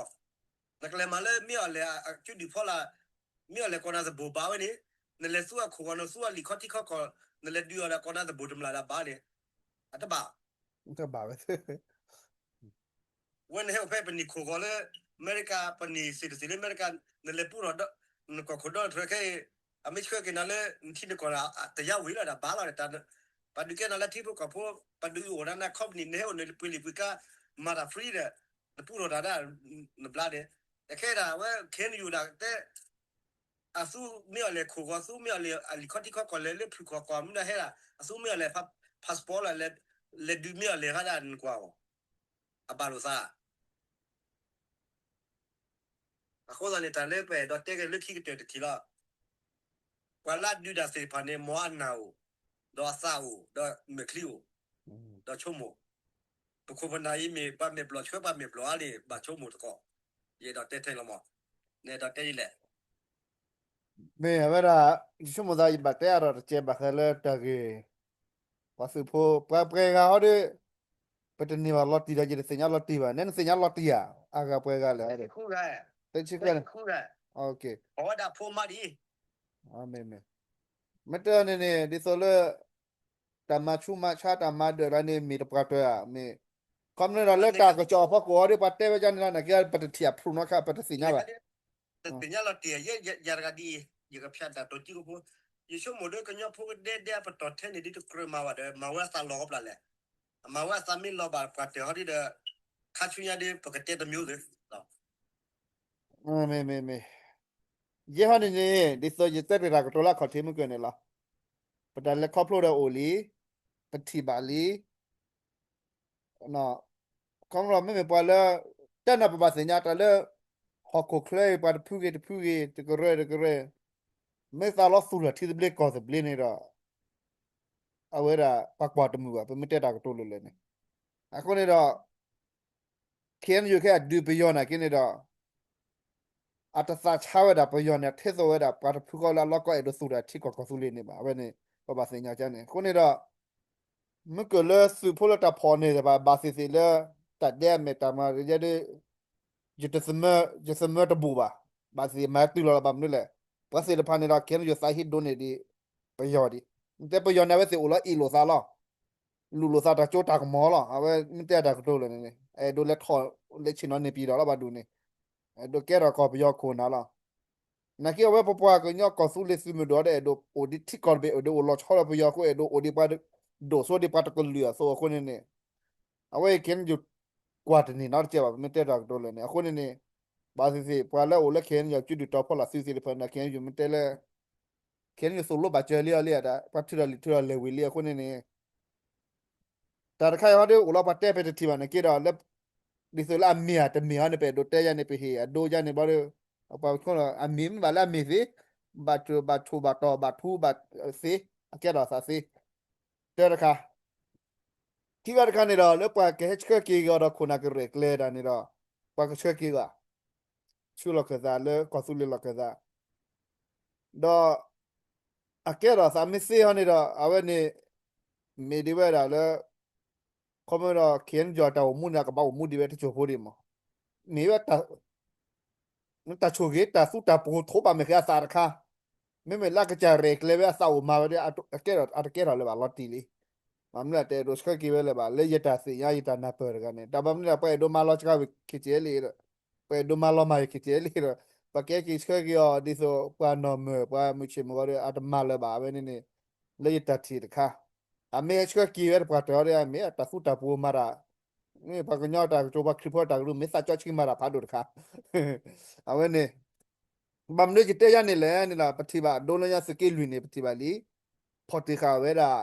နကလဲၤမၤလၢမ့ၢ်အီၤလဲၣ် အကၠူဒုးဖီလာ်, မ့ၢ်အီၤလဲၣ်ကီးနၤသဘိၣ်ဘၣ်ဝဲန့ၣ်, နလဲၤသူအခိၣ်ဂီၤ နသူအလံာ်ခီထံခီကီၢ်, နလဲၤဒုးအီၤဒီးကီးနၤသဘိၣ်တမျၢ်ဒီးဘၣ်န့ၣ်, အတဘၣ် တဘၣ်ဝဲ ဝဲနဟဲအိၣ်ဖဲပနံာ်ခိၣ်ဂီၤလၢ အမဲရကၤ ပနံာ်သ့ၣ်တသ့ၣ်လၢအမဲရကၤ, နလဲၤပူထီၣ် နကီၢ်ခိၣ်ဒီတဖျၢၣ်ခဲအံၤ, အမ့ၢ်ဆှၢက့ၤနၤလၢ နထံနကီၢ်ဒီး တယါဝံၤလီၤဒီးဘၣ်လီၤဒီး, ပှၤဒုးကဲနၤလၢထံဖိကီၢ်ဖိ, ပှၤဒုးအိၣ်ဒီးနၤ company နဟဲအိၣ်န့ၣ် ပှ့ၤလံာ်ပှ့ၤကါ, မၤတၢ် free ဒီး, နပူထီၣ်တၢ်ဒၣ်, နဘျါန့ၣ်, အခဲဒၣ်ဝဲ K N U ဒၣ်တဲ အသူမ့ၢ်အီၤလဲၤခိၣ်ဂီၤ သူမ့ၢ်အီၤလဲၤအလံာ်ခီထံခီကီၢ် လဲၤလၢဖုၣ်ခီၣ်ကီၢ်မနုၤဟဲဒၣ်, အသူမ့ၢ်အီၤလဲၤ passport လီၤ, လဲၤဒုးမ့ၢ်အီၤလဲၤဟးဒၣ်နကွၢ်အီၤ, အဘၣ်လိာ်သး, အဃိသတးန့ၣ် တၢ်လၢပအဲၣ်ဒိးတဲက့ၤလၢခံကတၢၢ်တထံၣ်လီၤ, ပှၤလၢအဒုးတၢ်သ့ၣ်တဖၣ်န့ၣ် မ်အနၢ်အိၣ်, ဒီးအသးအိၣ်, ဒီးမဲာ်ချံအိၣ်, ဒီးဆိကမိၣ်, ပခိၣ်ပနၢ်အံၤမ့ၢ်ပှၤမဲာ်ဘျီၣ်ဆှၢပှၤမဲာ်ဘျီၣ်အါန့ၣ် ဘၣ်ဆိကမိၣ်သကိး, ယအဲၣ်ဒိးတဲထဲလီၤမး, နအဲၣ်ဒိးတဲဒ်လဲၣ် မ့ၢ်အဝဲဒၣ် ယဆိကမိၣ်သးယဘၣ်တဲအါဒီးတကဲဘၣ်ဃးလၢတၢ်ဂ့ၢ်, ပှၤသုးဖိ ပှၤပှဲၤဂၤဟီဒီး, ပတန့ၢ်ဘၣ်လီၤတံၢ်ဒီး ယတသ့ၣ်ညါလီၤတံၢ်ဘၣ်, နဲနသ့ၣ်ညါလီၤတံၢ်ဧါ, အဂၤပှဲၤဂၤလဲၣ်, တဆံခွဲန့ၣ်, မ့ၢ်, မ့ၢ်, မ့ၢ်တဲန့ၣ်န့ၣ် ဒ်သိးလၢ တၢ်မၤဆူးမၤဆါ တၢ်မၤဒၢးလၢန့ၣ် မ့ၢ်တပှၤတၢၢ်ဧါ, မ့ၢ်, ခီမ့ၢ်ဒီးလၢတၢ်ကစီၣ်အဖီခိၣ်အီၤဒီး ပှၤတဲဝဲဒ်န့ၣ်လီၤ နာ်က့ ပတထံၣ်အဖျိနီတခါ ပတသ့ၣ်ညါဘၣ် တသ့ၣ်ညါလီၤတံၢ် ယဲယၤတဂၤဒ်အံၤ ယကဖျါတၢ်တိာ်ကံကဖိ, ယဆိကမိၣ်ဒီးကညီဖိကဒဲဒဲအပတီၢ်ထဲန့ၣ်ဒ်တကြၢးမၤဘၣ်ဒီး မၤဝဲအသးလီၤကပျၢ်လဲၣ်, အမၤဝဲအသးမ့ၢ်လီၤဘၣ်ပှၤတၢၢ်ဟီဒ်ဒီး ခါဆူညါဒ်ပကတဲတမျိုးလၢ မ့ၢ်မ့ၢ်မ့ၢ်, ယဲဟီန့ၣ်န့ၣ် ဒ်သိးယတဲတ့ၢ်တၢ်ကတိၤလၢအခီၣ်ထံးမုၢ်ကၢၢ်န့ၣ်လီၤ. ပတၢ်လဲၤခီဖျိဒီးအိၣ်လံ, ပထံၣ်ဘၣ်လံ, ခီဖျိမ့မ့ၢ်ပှၤလၢ တၢ်န့ၣ်ပဘၣ်သ့ၣ်ညါတၢ်လၢ ဟီၣ်ခိၣ်ချၢအံၤ ပှၤတဖုဂ့ၤတဖုဂ့ၤ တကရၢတကရၢ မ့ၢ်သးလီၤသူၣ်ထီၣ်ထံသဘျ့ကီၢ်သဘျ့န့ၣ်ဒီး အဝဲဒၣ်ပှၤကွၢ်တမုာ်ဘၣ် ပမ့ၢ်တဲတၢ်ကတိၤလၢာ်လၢာ်န့ၣ်, အဃိန့ၣ်ဒီး KNU ခဲအံၤဒုးပယီၤနာ်က့န့ၣ်ဒီး အတသးဆါဝဲဒၣ်ပယီၤန့ၣ် အထဲသိးဝဲဒၣ်ပှၤတဖုဃီလၢအလီၢ်ကီအဲၣ်ဒိးသူၣ်ထီၣ်ထံကီၢ်ကီၢ်သူလ့ၤန့ၣ်ဘၣ်. အဝဲန့ၣ် ပဘၣ်သ့ၣ်ညါကန့ၣ် အဃိန့ၣ်ဒီး မုၢ်ကၢၢ်လၢသုးဖိလၢတၢ်ဖီၣ်န့ၢ်တဖၣ် ဘၣ်သ့ၣ်သ့ၣ်လၢ တၢ်ဒဲးအမဲာ်တၢ်မၤ ယဲဒၣ် ယတသမၢတဘူးဘၣ်. ဘၣ်သ့ၣ်မၤတုၤလီၤလၢၤဘၣ်မနုၤလဲၣ်. ပှၤသ့ၣ်တဖၣ်န့ၣ်ဒီး KNU သးဟ့ဒိးန့ၢ်ဒံးပယီၤဒံး. တဲပယီၤန့ၣ် အဝဲသ့ၣ်အိၣ်လၢအ့ၣ်လိာ်သးလီၤ. လူၤလိာ်သးတၢ်စိတၢ်ကမီၤလီၤ. အဝဲမ့ၢ်တဲတၢ်ကတိၤလၢာ်န့ၣ် အဲၣ်ဒိးလဲၤထီၣ်လဲၤဆ့ၣ်နီၤန့ၢ်ပံၤဒီးလီၤဘၣ်ဒိၣ်န့ၣ် အဲၣ်ဒိးကဲထီၣ်ကီၢ်ပယီၤခိၣ်နၢ်လီၤ. နာ်က့အဝဲပပှၤကညီကီၢ်သူလ့ၤသုးမုၢ်ဒိၣ်ဒီး အဲၣ်ဒိးအိၣ်ဒံးထံကီၢ်တဘ့ၣ် အဲၣ်ဒိးအိၣ်လီၤဆီလၢပယီၤအဃိ အဲၣ်ဒိးအိၣ်ဒံးပှၤဒိၣ်စိဒံးပှၤတကလုာ်အသိးအဃိန့ၣ်န့ၣ် အဝဲအံၤ KNU ကွၢ်တန့ၢ်နီတကဲဘၣ် ပမ့ၢ်တဲတၢ်ကတိၤလၢာ်န့ၣ် အဃိန့ၣ်န့ၣ် ဘၣ်သ့ၣ်သ့ၣ် ပှၤလၢအိၣ်လၢ KNU ကၠူဒုၣ်တီၤဖီလာ်သုးသ့ၣ်တဖၣ်န့ၣ် KNU မ့ၢ်တဲလၢ KNU သိၣ်လိဘၣ်စၢၤလံအီၤလံဒၣ် ပှၤထုးထီၣ်လံာ်ထုးထီၣ်လဲၤဝံၤလံအဃိန့ၣ်န့ၣ် တၢ်တခါအံၤဟီဒီး အိၣ်လီၤပှၤတဲပတထံၣ်ဘၣ်န့ၣ်က့ဒီး လၢ ဒ်သိးလၢအမ့ၢ်ဧါတမ့ၢ်ဧါန့ၣ် ပအဲၣ်ဒိးတဲယါန့ၣ် ပဟ့ၣ်အဒိယါန့ၣ်ဘၣ်ဒီး ပှၤကဆိလီၤ အမ့ၢ်မ့ၢ်ဘၣ်လၢအမ့ၢ်သ့, ဘၣ်ဘၣ်ထိၣ်ဘၣ်တီၢ်ဘၣ်ထူဘၣ်သ့, အကဲထီၣ်သးသ့, တၢတခါ, ခံခါတခါန့ၣ်ဒီး လၢပှၤကဟဲဆှၢက့ၤကီးဒီးခိၣ်နၢ်ကရဲၣ်ကျဲၤဒၣ်န့ၣ်ဒီး ပှၤကဆှၢက့ၤဂီၤ ဆူလီၢ်ခၢၣ်သးလၢကီၢ်သူလ့ၤလီၢ်ခၢၣ်သး ဒီး အကဲထီၣ်သးမ့ၢ်သ့ဟီန့ၣ်ဒီး အဝဲန့ၣ် မ့ၢ်ဒ်ဝဲဒၣ်လၢ ခီမ့ၢ်ဒီး KNU တၢ်အိၣ်မူန့ၣ် ကဘၣ်အိၣ်မူဒံးဝဲတစိၢ်ဖိဒံးမး, မ့ၢ်ဝဲတၢ် တၢ်ဆိၣ်ဂ့ၤ တၢ်သူတၢ်ပှိၤထိးဘၣ်မဲာ်ဃဲအသးတခါ, မ့မ့ၢ်လၢအကစၢ်ရဲၣ်ကျဲၤဝဲအသးအိၣ်မၤဝဲဒီး အတကဲထီၣ်လၢၤဘၣ်လီၤတံၢ်လံ. ဘၣ်မနုၤလဲၣ် တအဲၣ်ဒိးဆှၢက့ၤဝဲလၢၤဘၣ် လၢယတၢ်သ့ၣ်ညါ ယတၢ်နၢ်ပၢၢ်တဂၤန့ၣ် တၢ်ဘၣ်မနုၤလဲၣ် ပှၤအဲၣ်ဒိးမၤလီၤစှၤဝဲ KTLA ဒီး ပှၤအဲၣ်ဒိးမၤလီၤမၢ်ဝဲ KTLA ဒီး ပှၤကဟဲက့ၤဆှၢက့ၤအီၤဒ်သိး ပှၤနီၢ်မၢၢ် ပှၤမုၢ်ဆ့ၣ်မုၢ်ဂီၤဒီး အတမၤလၢၤဘၣ် အဝဲန့ၣ်န့ၣ် လၢယတၢ်ထံၣ်တခါ, အမ့ၢ်ဟဲဆှၢက့ၤဝဲတပှၢ်တၢၢ်အီၤဒီး မ့ၢ်တၢ်သူတၢ်ပှိၤမၤတၢ် မ့ၢ်ပှၤကညီတၢ်ကတိၤ ပှၤခရံာ်ဖိတၢ်ကတိၤ မ့ၢ်သးကၠီဆှံမၤတၢ်ဖးဒိၣ်တခါ, အဝဲန့ၣ် ဘၣ်မနုၤယတဲယၤန့ၣ်လဲၣ်န့ၣ်လီၤ ပထံၣ်ဘၣ်အဒိလၢညါသုးက့လွံၢ်န့ၣ် ပထံၣ်ဘၣ်လံ, ဖီၣ်တ့ၢ်ဃာ်ဝဲဒၣ်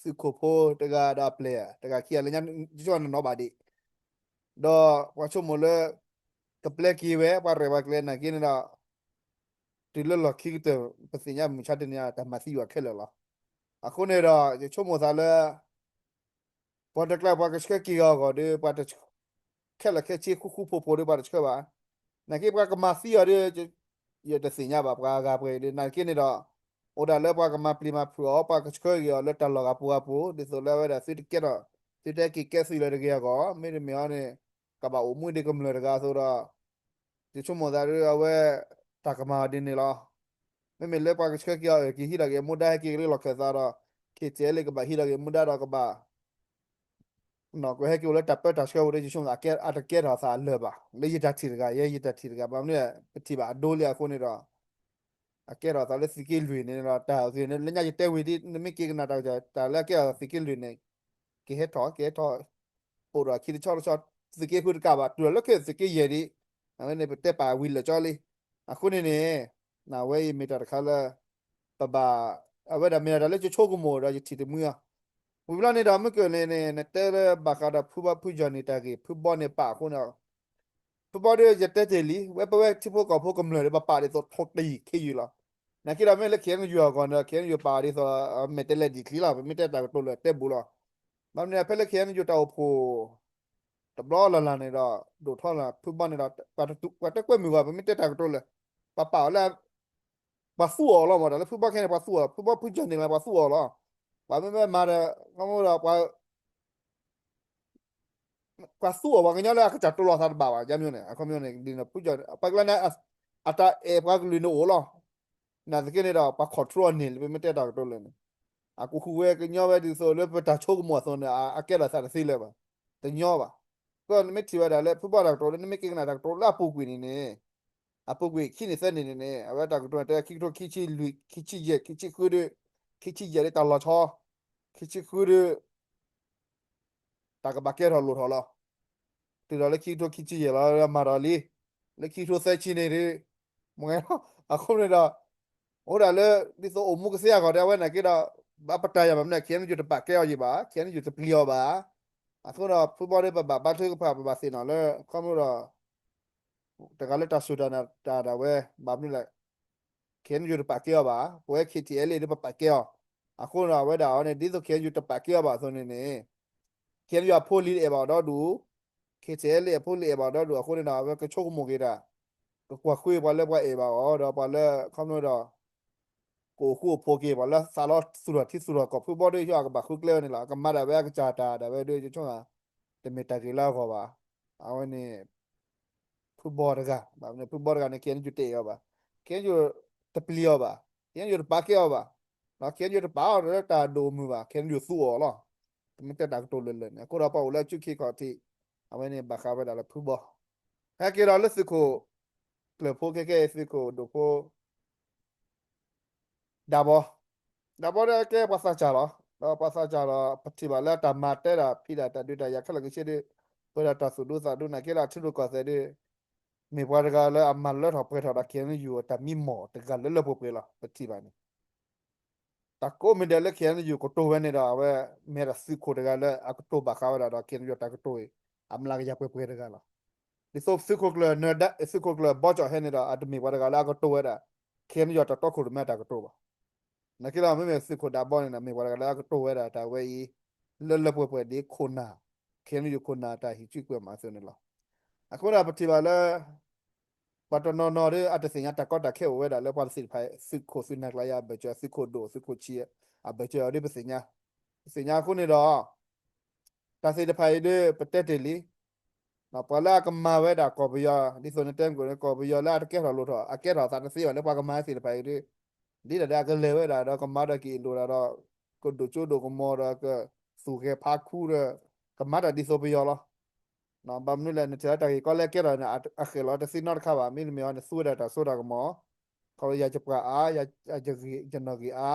သုးခိၣ်ဖိတဂၤဒီးအပျဲၢ်တဂၤခံဂၤလၢညါ ယဆိကမိၣ်နီၢ်ဘၣ်ဒံး, ဒီးပှၤဆိကမိၣ်လၢ ကပျဲက့ၤဝဲ ပှၤရဲၣ်ပှၤကျဲၤနာ်က့န့ၣ်ဒီး တုၤလၢလီၢ်ခံကတၢၢ် ပသ့ၣ်ညါမုၢ်ဆါတနံၤအံၤ တၢ်မၤသံယွၤခဲလၢာ်လီၤ. အဃိန့ၣ်ဒီး ယဆိကမိၣ်သးလၢ ပှၤတကျါပှၤကဆှၢက့ၤအီၤအဂီၢ်ဒီး ပှၤတ ခဲလၢာ်ခဲဆ့ဃူဃူဖိးဖိးဒီးပှၤတဆှၢဘၣ်. နာ်က့ပှၤကမၤသံအီၤဒီး ယတသ့ၣ်ညါဘၣ် ပှၤအဂၤပှဲၤဒီး နာ်က့န့ၣ်ဒီး အိၣ်ဒၣ်လၢပှၤကမၤပျံၤမၤဖုးအီၤ ပှၤကဆှၢက့ၤအီၤလၢတၢ်လီၢ်ဂၤပူၤဂၤပူၤ ဒ်သိးလၢအဝဲဒၣ်သုတကဲထီၣ် သုတဟဲက့ၤကဲသုးလၢၤတဂ့ၤအဂီၢ် မ့တမ့ၢ်အီၤန့ၣ် ကဘၣ်အိၣ်မူဒံးကမျၢၢ်တဂၤအသိးဒီး ယဆိကမိၣ်သးဒီးအဝဲ တၢ်ကမၤအီၤဒ်န့ၣ်လီၤ. မ့မ့ၢ်လၢပှၤကဆှၢက့ၤအီၤ က့ၤဟံးထီၣ်က့ၤမူဒါ ဟဲက့ၤလၢလီၢ်ခၢၣ်သးဒီး KTLA ကဘၣ်ဟံးထီၣ်က့ၤမူဒါဒီးကဘၣ် နီၢ်ကဟဲက့ၤအိၣ်လၢတၢ်ပၢတၢ်ဆှၢပူၤဒီး ယဆိကမိၣ်သး အတကဲထီၣ်သးလၢၤဘၣ် လၢယတၢ်ထံၣ်တဂၤ ယဲယတၢ်ထံၣ်တဂၤ ဘၣ်မနုၤလဲၣ် ပထံၣ်ဘၣ်အဒိလံအဃိန့ၣ်ဒီး အကဲထီၣ်သးလၢသုးက့လွံၢ်န့ၣ်ဒီး တၢ်ဂ့ၢ်န့ၣ် လၢညါယတဲဝံၤဒ် နမ့ၢ်က့ၤကနၣ်တၢ်ကစီၣ် တၢ်လၢအကဲထီၣ်သးသုးက့လွံၢ်န့ၣ် ကဟဲထီၣ် ကဟဲထီၣ် အိၣ်ဒီးခံတဆီတဆီ သုးက့ဃုတကးဘၣ် တုၤလီၤလၢခဲသုးက့ယဲၢ်ဒံး အဝဲန့ၣ် ပတဲပာ်ဝံၤလၢာ်ကၠီလံ. အဃိန့ၣ်န့ၣ် နဝဲအံၤမ့ၢ်တၢ်တခါလၢ ပဘၣ် အဝဲဒၣ်မ့ၢ်ဒၣ်တၢ်လၢယဆိကမိၣ်ဒီးယထံၣ်တမှံအီၤ ဝံၤဘျီန့ၣ်ဒီး မုၢ်ကၢၢ်န့ၣ်န့ၣ် နတဲလၢဘၣ်ဃးဒီးဖုဘီဖုယီၢ်န့ၣ် တၢ်ဂ့ၢ် ဖုဘီန့ၣ်ပာ်အဃိန့ၣ် ဖုဘီဒီး ယတဲတ့ၢ်လံ ဝဲပဝဲထံဖိကီၢ်ဖိကမျၢၢ်ဒီး ပပာ်ဒ်သိးထိၣ်တယံာ်ခ့ယုၢ်လီၤ. နာ်က့ဒီး မ့ၢ်လၢ KNU အဂီၢ်န့ၣ်ဒီး KNU ပာ်ဒ်သိး မဲာ်တဲးလဲးဒံၣ်ချံလီၤ ပမ့ၢ်တဲတၢ်ကတိၤလၢာ်တဲဘူးလီၤ. ဘၣ်မနုၤ ဖဲလၢ KNU တၢ်အိၣ်ဖှိၣ် တဘျီလၢ်လၢ်န့ၣ်ဒီး ဒိၣ်ထီၣ်လၢ ဖုဘီန့ၣ်ဒီး ပှၤတကွဲမုာ်ဂီၢ် ပမ့ၢ်တဲတၢ်ကတိၤလၢာ် ပှၤပာ်အီၤလၢ ပှၤသူအီၤလီၤမး တၢ်လၢဖုဘီခဲန့ၣ် ပှၤသူအီၤ ဖုဘီဖုယီၢ်န့ၣ် ပှၤသူအီၤလီၤ. ပှၤမ့မ့ၢ်မၤဒီး ခီမဒီး ပှၤသူအီၤ ပှၤကညီလၢအကစၢ်တိၤလီၤသးတဘၣ်ဘၣ် ယါမ့ၢ်န့ၣ် အခီပညီန့ၣ် ဒ်န့ၣ် ဖုဘီ ပှၤကညီန့ၣ် အတၢ်အဲၣ်ပှၤကလုာ်န့ၣ်အိၣ်လီၤ. နာ်သက့န့ၣ်ဒီး ပှၤ control န့ၢ်လၢ ပမ့ၢ်တဲတၢ်ကတိၤလၢာ်န့ၣ် အကဟူးဝဲကညီဝဲဒ်သိးလၢပတၢ်ဆိကမိၣ်အသိးန့ၣ် အကဲထီၣ်သးတသ့လၢၤဘၣ် တညီဘၣ်. ကနမ့ၢ်ထံၣ်ဝဲဒၣ်လၢ ဖုဘီတၢ်ကတိၤလၢ နမ့ၢ်က့ၤကနၣ်တၢ်ကတိၤလၢအပူၤကွံာ်န့ၣ်န့ၣ် အပူၤကွံာ်ခံနံၣ်သၢနံၣ်န့ၣ်န့ၣ် အဝဲတၢ်ကတိၤတဲ ခံကထိခံဆံလွံၢ် ခံဆံယဲၢ် ခံဆံဃုဒီး ခံဆံယဲၢ်ဒီးတၢ်လီၤဆီ ခံဆံဃုဒီး တၢ်ကဘၣ်ကဲထီၣ်လိၣ်ထီၣ်လီၤ. တုၤဒီးလၢခံကထိခံဆံယဲၢ်လီၤ မၤဒီးလံ. လၢခံကထိသၢဆံန့ၣ်ဒီး မ့ၢ်အဃိန့ၣ်ဒီး အိၣ်ဒၣ်လၢ ဒ်သိးအိၣ်မူကသ့အဂီၢ်ဒီး အဝဲနာ်က့ဒီး ဘၣ်ပတၢ်ယၤဘၣ်မနုၤ KNU တပာ်ကဲအီၤယံၤဘၣ် KNU တပျံၤအီၤဘၣ်. အဃိဒီး ဖုဘီဒီး ပဘၣ်ဘါထုကဖၣ် ပဘၣ်သ့ၣ်နီၣ်လၢ ခီဖျိဒီး တဂၤလၢတၢ်စူၢ်တၢ်နာ်တၢ်ဒၣ်ဝဲ ဘၣ်မနုၤလဲၣ် KNU တပာ်ကဲအီၤဘၣ် ပဝဲ KTLA ဒီးပပာ်ကဲအီၤ. အဃိဒီး အဝဲဒၣ်အီၤန့ၣ် ဒ်သိး KNU တပာ်ကဲအီၤဘၣ်အသိးန့ၣ်န့ၣ် KNU အဖိလံၤအဲၣ်ဘၣ်အီၤဒီဒူၣ် KTLA အဖိလံၤအဲၣ်ဘၣ်အီၤဒီဒူၣ် အဃိန့ၣ်ဒီး အဝဲကဆိကမိၣ်က့ၤဒၣ် ကကွၢ်ဃုပှၤလၢပှၤအဲၣ်ဘၣ်အီၤဒီးပှၤလၢခီဖျိဒီး ကအိၣ်ဃူအိၣ်ဖိးက့ၤ ပှၤလၢသးလီသူၣ်ထီၣ်ထံသူၣ်ထီၣ်ကီၢ် ဖုဘီဒီး ယွၤကဘၣ်ဃုကျဲဝဲန့ၣ်လီၤ. အကမၤဒၣ်ဝဲအကစၢ်တၢ်ဒၣ်ဝဲဒီး ယဆိကမိၣ် တမ့ၢ်တၢ်ဂ့ၤလၢအဂီၢ်ဘၣ်. အဝဲန့ၣ် ဖုဘီတဂၤ ဘၣ်မနုၤ ဖုဘီတဂၤန့ၣ် KNU တအဲၣ်အီၤဘၣ် KNU တပျံၤအီၤဘၣ် KNU တပာ်ကဲအီၤဘၣ် KNU တပာ်အီၤလၢတၢ်ဒိၣ်မုၢ်ဘၣ် KNU သူအီၤလီၤ. ပမ့ၢ်တဲတၢ်ကတိၤလၢာ်လၢာ်န့ၣ် အဃိဒီးပှၤအိၣ်လၢအစုခ့ခီၣ်ထံး အဝဲန့ၣ်ဘၣ်ဃးဝဲဒၣ်လၢဖုဘီ ဟဲက့ၤဒီးလၢသုးခိၣ်ကျၢၢ်ဖိခဲကဲ သုးခိၣ်ဒိၣ်ဖိ ဒၣ်ဘီ ဒၣ်ဘီဒီးကဲပှၤသးစၢ်လီၤ. ဒီးပှၤသးစၢ်ဒီး ပထံၣ်ဘၣ်လၢအတၢ်မၤတဲဒၣ်ဖံးဒၣ်တၢ်ဒုးတၢ်ယၤခဲလၢာ်ကဆ့ဒီး ပဝဲဒၣ်တၢ်သူၣ်ဒူသးဒူနာ်က့လၢအထံရူၢ်ကီၢ်သဲးဒီး မ့ၢ်ပှၤတဂၤလၢအမၤလၢထီၣ်ပှဲၤထီၣ်ဒီး KNU တၢ်မံမီၢ်တဂၤလၢလၢပှဲၤပှဲၤလီၤ ပထံၣ်ဘၣ်န့ၣ် တၢ်ကိးမံၤဒဲးလၢ KNU ကတိၤဝဲန့ၣ်ဒီး အဝဲမ့ၢ်ဒၣ်သုးခိၣ်တဂၤလၢအကတိၤဘၣ်ဃးဝဲဒၣ်ဒီး KNU တၢ်ကတိၤအံၤ အမျးကယၤပှဲၤပှဲၤတဂၤလီၤ. ဒ်သိးသုးခိၣ်ကျၢၢ်နၢၤဒါ သုးခိၣ်ကျၢၢ်ဘီကၠီၣ်ဟဲန့ၣ်ဒီး အတမ့ၢ်ပှၤတဂၤလၢအကတိၤဝဲဒၣ် KNU တၢ်တီခိၣ်ရိၣ်မဲအတၢ်ကတိၤဘၣ်. နာ်က့လီၤ မ့မ့ၢ်သုးခိၣ်ဒၣ်ဘီန့ၣ်ဒီး မ့ၢ်ပှၤတဂၤလၢအကတိၤဝဲဒၣ်တၢ်ဝဲအံၤ လၢလၢပှဲၤပှဲၤဒ်ခိၣ်နၢ် KNU ခိၣ်နၢ်တၢ်ဟံးစုကွဲးမၤအသိးန့ၣ်လီၤ. အဃိဒီးပထံၣ်ဘၣ်လၢ ပှၤတနီၤနီၤဒီး အတသ့ၣ်ညါတၢ်ကီတၢ်ခဲအိၣ်ဝဲဒၣ်လၢပှၤတသ့ၣ်တဖၣ် သုးခိၣ်သုးနၢ်ကျါယၤအဘၢၣ်စၢၤ သုးခိၣ်ဒိၣ်သုးခိၣ်ဆံး အဘၢၣ်စၢၤအီၤဒီးပသ့ၣ်ညါ, ပသ့ၣ်ညါအဃိန့ၣ်ဒီး တၢ်သ့ၣ်တဖၣ်အံၤဒီး ပတဲတ့ၢ်လံ, ပှၤလၢအကမၤဝဲဒၣ်ကီၢ်ပယီၤ ဒ်သိးနတဲမုၢ်ကီၢ်န့ၣ် ကီၢ်ပယီၤလၢအတကဲထီၣ်လိၣ်ထီၣ် အကဲထီၣ်သးတသ့ဘၣ်လၢပှၤကမၤသ့ၣ်တဖၣ်အံၤ ဒ်ဒၣ်ဒီးအကလဲၤဝဲဒၣ်ဒီးကမၤဒီးကအ့ၣ်လိာ်ဒၣ်ဒီး ကဒိၣ်ကၠိဒိၣ်ကမီၤဒီးကသူၣ်ဂဲၤဖးခူဒီး ကမၤတၢ်ဒ်သိးပယီၤလီၤ. ဘၣ်မနုၤလဲၣ် နထံၣ်လၢတၢ်ဂ့ၢ်ကီလဲကဲထီၣ်န့ၣ် အဃဲၣ်လီၤတသ့နီတခါဘၣ် မ့တမ့ၢ်အီၤန့ၣ် သူဝဲဒၣ်တၢ်စိတၢ်ကမီၤ ခီဖျိယၤယပှၤအါ ယနီၣ်ဂံၢ်အါ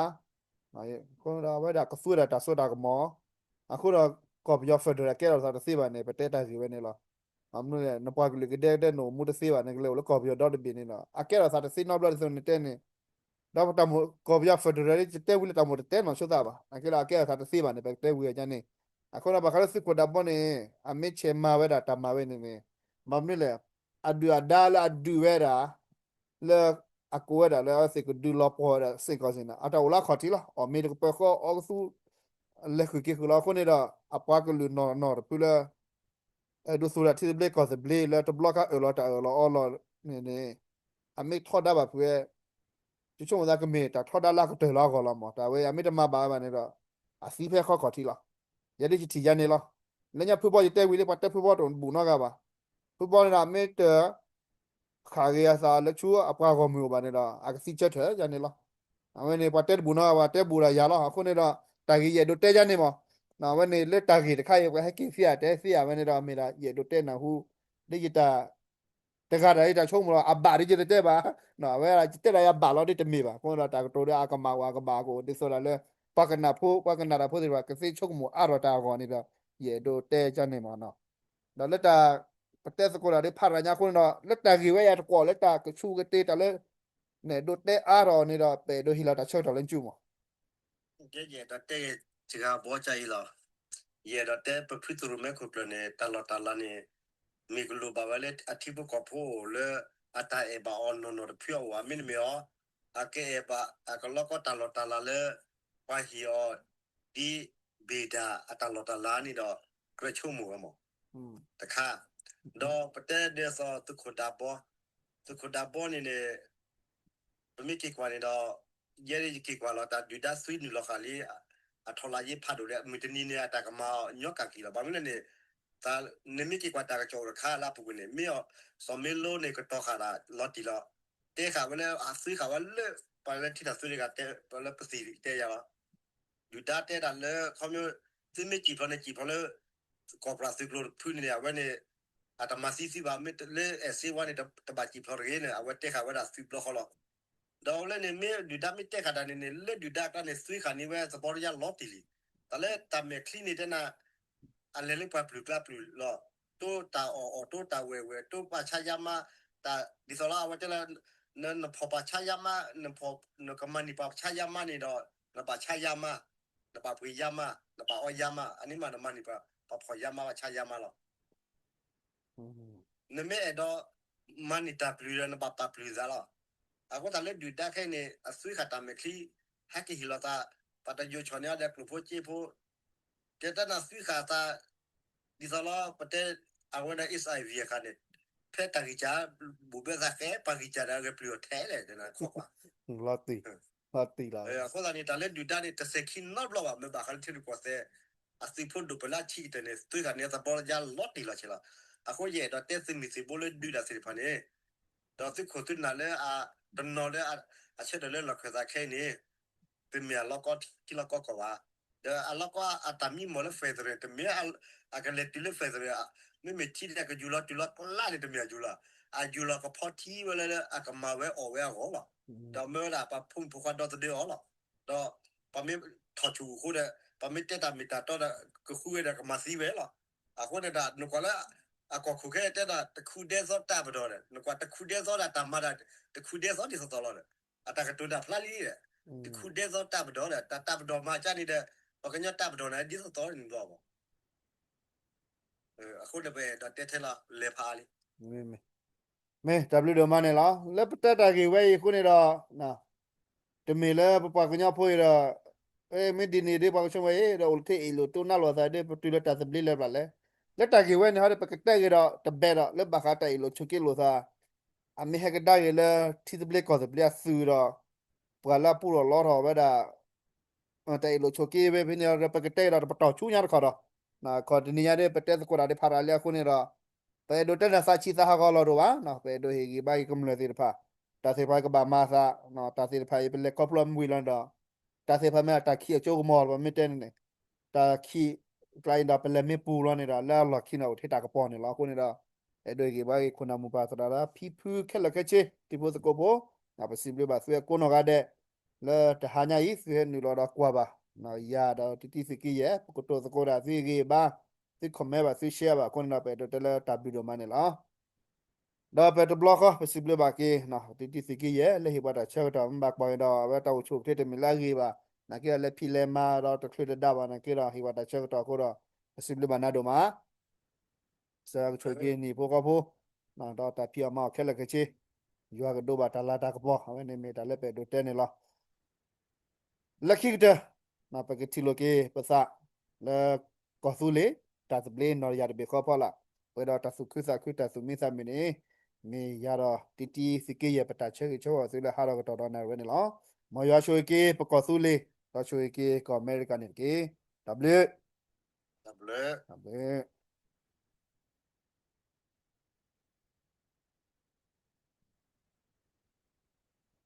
အဃိဒီးအဝဲဒၣ်ကသူဝဲဒၣ်တၢ်စိတၢ်ကမီၤ အဃိဒီး ကီၢ်ပယီၤ federal ကဲထီၣ်သးတသ့ဘၣ်န့ၣ် ပတဲတၢ်ဂ့ၢ်ဝဲန့ၣ်လီၤ. ဘၣ်မနုၤလဲၣ် နပှၤကလုာ်ကဒဲကဒဲနအိၣ်မူတသ့ဘၣ် နကလဲၤအိၣ်လၢကီၢ်ပယီၤဒီတဘ့ၣ်န့ၣ်ဒီး အကဲထီၣ်သးတသ့နီတဘျီဒ်သိးနတဲန့ၣ် ဒီးပတၢ်မိၣ်ကီၢ်ပယီၤ federal တတဲဝံၤလၢတၢ်မိၣ်တတဲနီၢ်ဆိသးဘၣ် နာ်က့ဒီးအကဲထီၣ်သးတသ့ဘၣ်န့ၣ် ပကတဲဝံၤအီၤန့ၣ် အဃိဒီးဘၣ်ဃးလၢသုးခိၣ်ဒးဘီန့ၣ် အမ့ၢ်ဆဲးမၤဝဲဒၣ်တၢ်မၤဝဲန့ၣ်န့ၣ် ဘၣ်မနုၤလဲၣ် အဒုၣ်အဒါလၢအဒုးဝဲဒၣ် လၢအကိးဝဲဒၣ်လၢအဝဲသ့ၣ်ကဒုးလီၤပှီၢ်ဝဲဒၣ် စ့ၢ်ကီးစ့ၢ်န့ၣ် အတၢ်အိၣ်လၢအခီၣ်ထံးလီၤ အီၣ်မ့ၤတကပၢၤဃီအီကသူ လဲၤဃုာ်က့ၤဃုာ်လီၤအဃိန့ၣ်ဒီး အပှၤကလုာ်နီၢ်နီၢ်တဖုလၢ ဒိးသူၣ်ဒၣ်ထံသဘျ့ကီၢ်သဘျ့လၢတဘျီခါအၢၣ်လီၤတၢ်အၢၣ်လီၤအီလီၤန့ၣ်န့ၣ် အမ့ၢ်ထီဒါဘၣ်ဖုးဝဲ ယဆိကမိၣ်သးကမ့ၢ်တၢ်ထီဒါလၢအကတၢၢ်လၢအဂီၢ်လီၤမး တၢ်ဝဲအမ့ၢ်တမၤဘၣ်ဝဲဘၣ်န့ၣ်ဒီး အသံဖဲခီခီၣ်ထံးလီၤ. ယဲဒၣ်ယထံၣ်ယၤန့ၣ်လီၤ. လၢညါဖုဘီယတဲဝံၤလံ ပှၤတဲဖုဘီတဘူၣ်နီတဂၤဘၣ်. ဖုဘီန့ၣ်ဒီးမ့ၢ်တ ဃၣ်ဂ့ၤအသးလၢဆူအပှၤဂီၢ်မုၢ်အိၣ်ဘၣ်န့ၣ်ဒီး အကသံဆၢထၢၣ်ယၤန့ၣ်လီၤ. အဝဲန့ၣ် ပှၤတဲတဘူၣ်နီတဂၤဘၣ် တဲဘူၣ်ဒီးယၤလီၤ. အဃိန့ၣ်ဒီး တၢ်ဂ့ၢ်ယအဲၣ်ဒိးတဲယၤန့ၣ်မး အဝဲန့ၣ်လၢတၢ်ဂ့ၢ်တခါအံၤ ပှၤဟဲက့ၤသ့ဧါ တဲသ့ဧါ အဝဲန့ၣ်ဒီး မ့ၢ်ဒၣ်ယအဲၣ်ဒိးတဲနၢ်ဟူ ဒ်ယတၢ် တဂၤဒီးယတၢ်ဆိကမိၣ်လီၤ အဘၣ်ဒ်ယတတဲဘၣ် အဝဲယတဲဒၣ်ယဘၣ်လီၤဒ်တမ့ၢ်ဘၣ် အဃိဒီးတၢ်ကတိၤဒီးအကမၣ်အိၣ်အကဘၣ်ကအိၣ်ဒ်သိးဒီးလၢ ပှၤကနၣ်ဖိ ပှၤကနၣ်တၢ်ဖိသ့ၣ်တဖၣ် ကသ့ဆိကမိၣ်အါထီၣ်တၢ်အဂီၢ်န့ၣ်ဒီး ယအဲၣ်ဒိးတဲကန့ၣ်မးနီၤ ဒီးလၢတၢ် ပတဲသကိးတၢ်ဒ်ဖးရၤညါအဃိန့ၣ်ဒီး လၢတၢ်ဂ့ၢ်ဝဲယၤတကွီၢ်လၢတၢ်ကဆူးကတ့ၢ်တၢ်လၢ နအဲၣ်ဒိးတဲအါထီၣ်န့ၣ်ဒီး ပအဲၣ်ဒိးဟ့ၣ်လီၤတၢ်ဆၢကတီၢ်လၢနစုမး ယအဲၣ်ဒိးတဲ စှၤဘီကၢအံၤလီၤ. ယအဲၣ်ဒိးတဲပဖုသရိၣ်မဲခိၣ်ကျၢၢ်န့ၣ် တၢ်လီၢ်တၢ်လၤန့ၣ် မ့ၢ်ကလိၣ်ဘၣ်ဝဲလၢအထံဖိကီၢ်ဖိအိၣ်လၢ အတၢ်အဲၣ်ဘၣ်အီၤနီၢ်နီၢ်တဖုအအိၣ်ဧါ မ့တမ့ၢ်အီၤ အကအဲၣ်ဘၣ် အကလီကီတၢ်လီၢ်တၢ်လၤလၢ ပှၤဟ့ၣ်အီၤ ဒ်ဘ့ၣ်ဒၣ်အတၢ်လီၢ်တၢ်လၤန့ၣ်ဒီး ကြၢးဆိကမိၣ်ဝဲမး တခါ ဒီးပတဲဒ်သိးသုးခိၣ်ဒးဘီ သုးခိၣ်ဒးဘီန့ၣ်န့ၣ် ပမ့ၢ်က့ၤကွၢ်န့ၣ်ဒီး ယဲဒၣ်ယက့ၤကွၢ်လီၤ တၢ်ဒုၣ်ဒါသွံနုာ်လီၤဃာ်လံ အထီၣ်လၢယ့ဖးဒိၣ်လံ မုၢ်တနံၤန့ၣ် အတၢ်ကမၤအီၤညီကၢ်ကံၢ်လီၤ. ဘၣ်မနုၤလဲၣ်န့ၣ် နမ့ၢ်က့ၤကွၢ်တၢ်ကစီၣ်အိၣ်တခါလၢအပူၤကွံာ်န့ၣ် မ့ၢ်အီၤ စီၤမ့လိန့ၣ် ကတီၤဃာ်တၢ်လီၤတံၢ်လီၤ. တဲဃာ်ဝဲလၢအသွံဃာ်ဝဲလၢ ပှၤလၢထံထီၣ်သွံတဂၤတဲ ပှၤလၢပသံၣ်တဲယၤလီၤ ဒုၣ်ဒါတဲဒၣ်လၢ ခီဖျိ သုမ့ၢ်စံၣ်ဖျိးန့ၣ် စံၣ်ဖျိးလၢ ကီၢ်ပှၤသုးကျိၤတဖုန့ၣ် အဝဲန့ၣ် အတမၤသံသုဘၣ် မ့ၢ်လၢအဲၣ်စ့ဝါန့ၣ် တဘၣ်စံၣ်ဖျိးတဂ့ၤန့ၣ် အဝဲတဲဃာ်ဝဲဒၣ်သုးဘျီဃီလီၤ. ဒီးလၢန့ၣ် မ့ၢ်ဒုၣ်ဒါမ့ၢ်တဲဃာ်တၢ်န့ၣ်န့ၣ် လၢဒုၣ်ဒါအကျါန့ၣ် သွံဃာ်န့ၢ်ဝဲသဘီတယါလီၤတံၢ်လံ. တၢ်လၢတၢ်မဲာ်ချံန့ၣ်တဲနၤ အလဲၤလၢပှၤပျုၢ်ကျါပျုၢ်လီၤ. တိတၢ်အီၣ်အီၣ် တိတၢ်ဝဲၢ်ဝဲၢ် တိပာ်ဆါယါမါ တၢ်ဒ်သိးလၢအဝဲတဲလၢ နဖီၣ်ပာ်ဆါယါမါ နကမၤန့ၢ်ပှၤဆါယါမါန့ၣ်ဒီး နဘၣ်ဆါယါမါ နဘၣ်ပှ့ၤယါမါ နဘၣ်အီယါမါ အန့ၣ်မးနမၤန့ၢ်ပှၤ ပှၤဖီၣ်ယါမါ ပှၤဆါယါမါလီၤ. နမ့ၢ်အဲၣ်ဒိး မၤန့ၢ်တၢ်ပျုၢ်ဒီး နဘၣ်ပာ်ပျုၢ်သးလီၤ. အဃိသတးလၢဒုၣ်ဒါခဲအံၤန့ၣ် အသွံဃာ်တၢ်မဲာ်ချံ ဟဲက့ၤဟ့ၣ်လီၤသး ပှၤတယိၤဆီၣ်န့ၢ်အီၤဒီးကျိၣ်ဖိစ့ဖိ ကဲတၢ်နၢ်သွံဃာ်သး ဒ်သိးလီၤ ပတဲ အဝဲဒၣ် HIV အခါန့ၣ် ဖဲတၢ်ဂံၢ်စၢ် ဘူးဘၢသးဃဲ ပှၤဂံၢ်စၢ်ဒီးအဂဲၤပျုၢ်အီၤထဲလဲၣ် တနၤခီကွၢ် လီၤတံၢ်လီၤ အဃိသတးန့ၣ် တၢ်လၢဒုၣ်ဒါန့ၣ် တစဲၤခံနီတဘျီဘၣ် မ့ၢ်ဘၣ်ဃးလၢထံရူၢ်ကီၢ်သဲး အသုးဖိဒိၣ်ပှၤလၢအဆံးကတၢၢ်န့ၣ် သွံဃာ်န့ၢ်သဘီယါလီၤတံၢ်လီၤဆဲးလီၤ. အဃိယအဲၣ်ဒိးတဲသုးမုၢ်သံၣ်ဘိလၢဒုးတၢ်သ့ၣ်တဖၣ်န့ၣ် ဒီးသုးခိၣ်သုးနၢ်လၢအ တနီၤလၢအဆၢထၢၣ်လၢလီၢ်ခၢၣ်သးခဲအံၤန့ၣ် တမ့ၢ်အလီၢ်ကီထံလီၢ်ကီကီၢ်ဘၣ်. ဒီးအလီၢ်ကီအတၢ်မံမီၢ်လၢ federal တမ့ၢ် အကလဲၤတုၤလၢ federal မ့မ့ၢ်ထံဒီးကယူၤလီၤတုၤလီၤကျါန့ၣ် တမ့ၢ်အယူၤလီၤ. အယူၤလီၤကဖီထံဝဲလၢအကမၤဝဲအီၣ်ဝဲအဂီၢ်လီၤ. ဒီးမၢဝဲဒၣ်ပှၤဖိမုၣ်ဖိခွါဒီသဒၢအီၤလီၤ. ဒီးပှၤမ့ၢ်ထီၣ်ဆူၣ်အဃိဒီး ပှၤမ့ၢ်တဲတၢ်မ့ၢ်တၢ်တီဒီး ကဃုဝဲဒီးကမၤသံဝဲလီၤ. အဃိန့ၣ်ဒီး နကွၢ်လၢ အကီၢ်ခိၣ်ခဲတဲဒၣ် တခုဒဲသီတၢ်ပဒီးဒီး နကွၢ်တခုဒဲသီဒၣ်တၢ်မၤဒၣ် တခုဒဲသီဒ်သိးသိးလီၤဒီး အတၢ်ကတိၤတၢ်ဖျါလံဒီး တခုဒဲသီတၢ်ပဒီးဒီး တၢ်တၢ်ပဒီးမၤကါန့ၣ်ဒီး ပှၤကညီတၢ်ပဒီးန့ၣ် ဒ်သိးသိးန့ၣ်ဘျီဘၣ်. အဃိန့ၣ်ပအဲၣ်ဒိးတဲထဲလီၤ လဲၤဖးအါလံ မ့ၢ် တၢ်ဘျုးဒိၣ်မးန့ၣ်လီၤ. လၢပတဲတၢ်ဂ့ၢ်ဝဲအံၤအဃိန့ၣ်ဒီး တမ့ၢ်လၢပပှၤကညီဖိအံၤဒီး မ့ၢ်ဒ်န့ၣ်ဒ်ပှၤကညီဖိအံၤဒီး အိၣ်လၢထံအ့ၣ်လိာ်တိနါလိာ်သးဒီး ပတုၤလၢတၢ်သဘျ့လၢပျၢ်လဲၣ်. လၢတၢ်ဂ့ၢ်ဝဲန့ၣ်ဟီဒီး ပကတဲဂ့ၤဒီးတဘဲဒီး လၢဘၣ်ဃးတၢ်အ့ၣ်လိာ်ဆိးက့လိာ်သး အမ့ၢ်ဟဲကဒါက့ၤလၢ ထံသဘျ့ကီၢ်သဘျ့အသုးဒီး ပှၤလၢအပူထီၣ်လီထီၣ်ဝဲဒၣ် တၢ်အ့ၣ်လိာ်ဆိးက့ဝဲဖဲန့ၣ်ဒီး ပကတဲက့ၤဒီးတပတီၢ်ဆူညါတခီဒီး ခီၣ်တနံၤညါဒီး ပတဲသကိးတၢ်ဒ်ဖးရၤလံအဃိန့ၣ်ဒီး ပအဲၣ်ဒိးတဲန့ၣ်သးဆံးသးဟးဂီၤလီၤဒိၣ်ဘၣ်, ပအဲၣ်ဒိးဟ့ၣ်ဂံၢ်ဘါက့ၤကမျၢၢ်သ့ၣ်တဖၣ်, တၢ်သ့ၣ်တဖၣ်ကဘၣ်မၤသး, တၢ်သ့ၣ်တဖၣ်အံၤ ပလဲၤခီဖျိမုၢ်ဝံၤလီၤန့ၣ်ဒီး တၢ်သ့ၣ်တဖၣ်မ့ၢ်တၢ်ခံးအကၠိကမီၤလီၤ ပမ့ၢ်တဲန့ၣ်န့ၣ်, တၢ်ခံးကျါအံၤဒီး ပလဲၤမ့ၢ်ပူၤလီၤန့ၣ်ဒီး လၢအလီၢ်ခံန့ၣ် အိၣ်ထဲတၢ်ကပီၤန့ၣ်လီၤ. အဃိန့ၣ်ဒီး အဲၣ်ဒိးဟ့ၣ်ဂံၢ်ဘါက့ၤခိၣ်နၢ်မိၢ်ပၢ်သရၣ်ဒီး ဖံဖုခဲလၢာ်ခဲဆ့ တံၤဖိသကိးဖိ, ပစံးဘျုးဘၣ်သုကိးနီၢ်ဂၤဒဲး လၢတဟါညါအံၤ သုဟဲနုာ်လီၤဒီးကွၢ်ဘၣ် ယၤဒီးတံတံသုးက့ယဲၢ် ပကတိၤသကိးဒၣ်သုဂ့ၤဘၣ်, သု comment ဘၣ် သု share ဘၣ်အဃိန့ၣ်ဒီး ပအဲၣ်ဒိးတဲလၢတၢ်ဘျုးဒိၣ်မးန့ၣ်လီၤ. ဒီးပတဘျီဃီ ပစံးဘျုးဘၣ်က့ၤ တံတံသုးက့ယဲၢ် လၢဟ့ၣ်ပှၤတၢ်ဆၢကတီၢ် မ့ၢ်ဘၣ်ကွၢ်က့ၤဒီး အဝဲတၢ်အိၣ်ဆူၣ်အိၣ်ချ့တမ့ၢ်လၢအဂ့ၤဘၣ်, နာ်က့ဒီးလဲၤဖံးလဲၤမၤဒီးတချုးတဒါဘၣ်နာ်က့ဒီး ဟ့ၣ်ပှၤတၢ်ဆၢကတီၢ်အဃိဒီး ပစံးဘျုးဘၣ်နၤဒိၣ်မး စကဆိၣ်ဂ့ၤက့ၤနံၣ်ဖိဃီဖိ, ဒီးတၢ်ဖံးအီၣ်မၤအီၣ်ခဲလၢာ်ခဲဆ့, ယွၤကဒိးဘၣ်တၢ်လၤတၢ်ကပီၤ အဝဲန့ၣ်မ့ၢ်တၢ်လၢပအဲၣ်ဒိးတဲန့ၣ်လီၤ. လၢခံကတၢၢ် ပကထံၣ်လိာ်က့ၤပသး လၢကီၢ်သူလ့ၤ တၢ်သဘျ့နီၢ်တယၢ်တဘ့ၣ်ဃီဖီလာ်, ပှဲၤဒီးတၢ်သူၣ်ခုသးခု တၢ်သူၣ်မံသးမုာ်န့ၣ် မ့ၢ်ယၤဒီးတံတံသုးက့ယဲၢ် ပတၢ်ဆၢဂ့ၤဆၢဝါသုလၢဟးထီၣ်ကတီၢ်ဒီးနၣ်ရံၣ်ဝဲန့ၣ်လီၤ. မ်ယွၤဆိၣ်ဂ့ၤက့ၤပကီၢ်သူလ့ၤ, ဒီးဆိၣ်ဂ့ၤက့ၤကီၢ်အမဲရကၤန့ၣ်တက့ၢ်. တၢ်ဘျုး, တၢ်ဘျုး.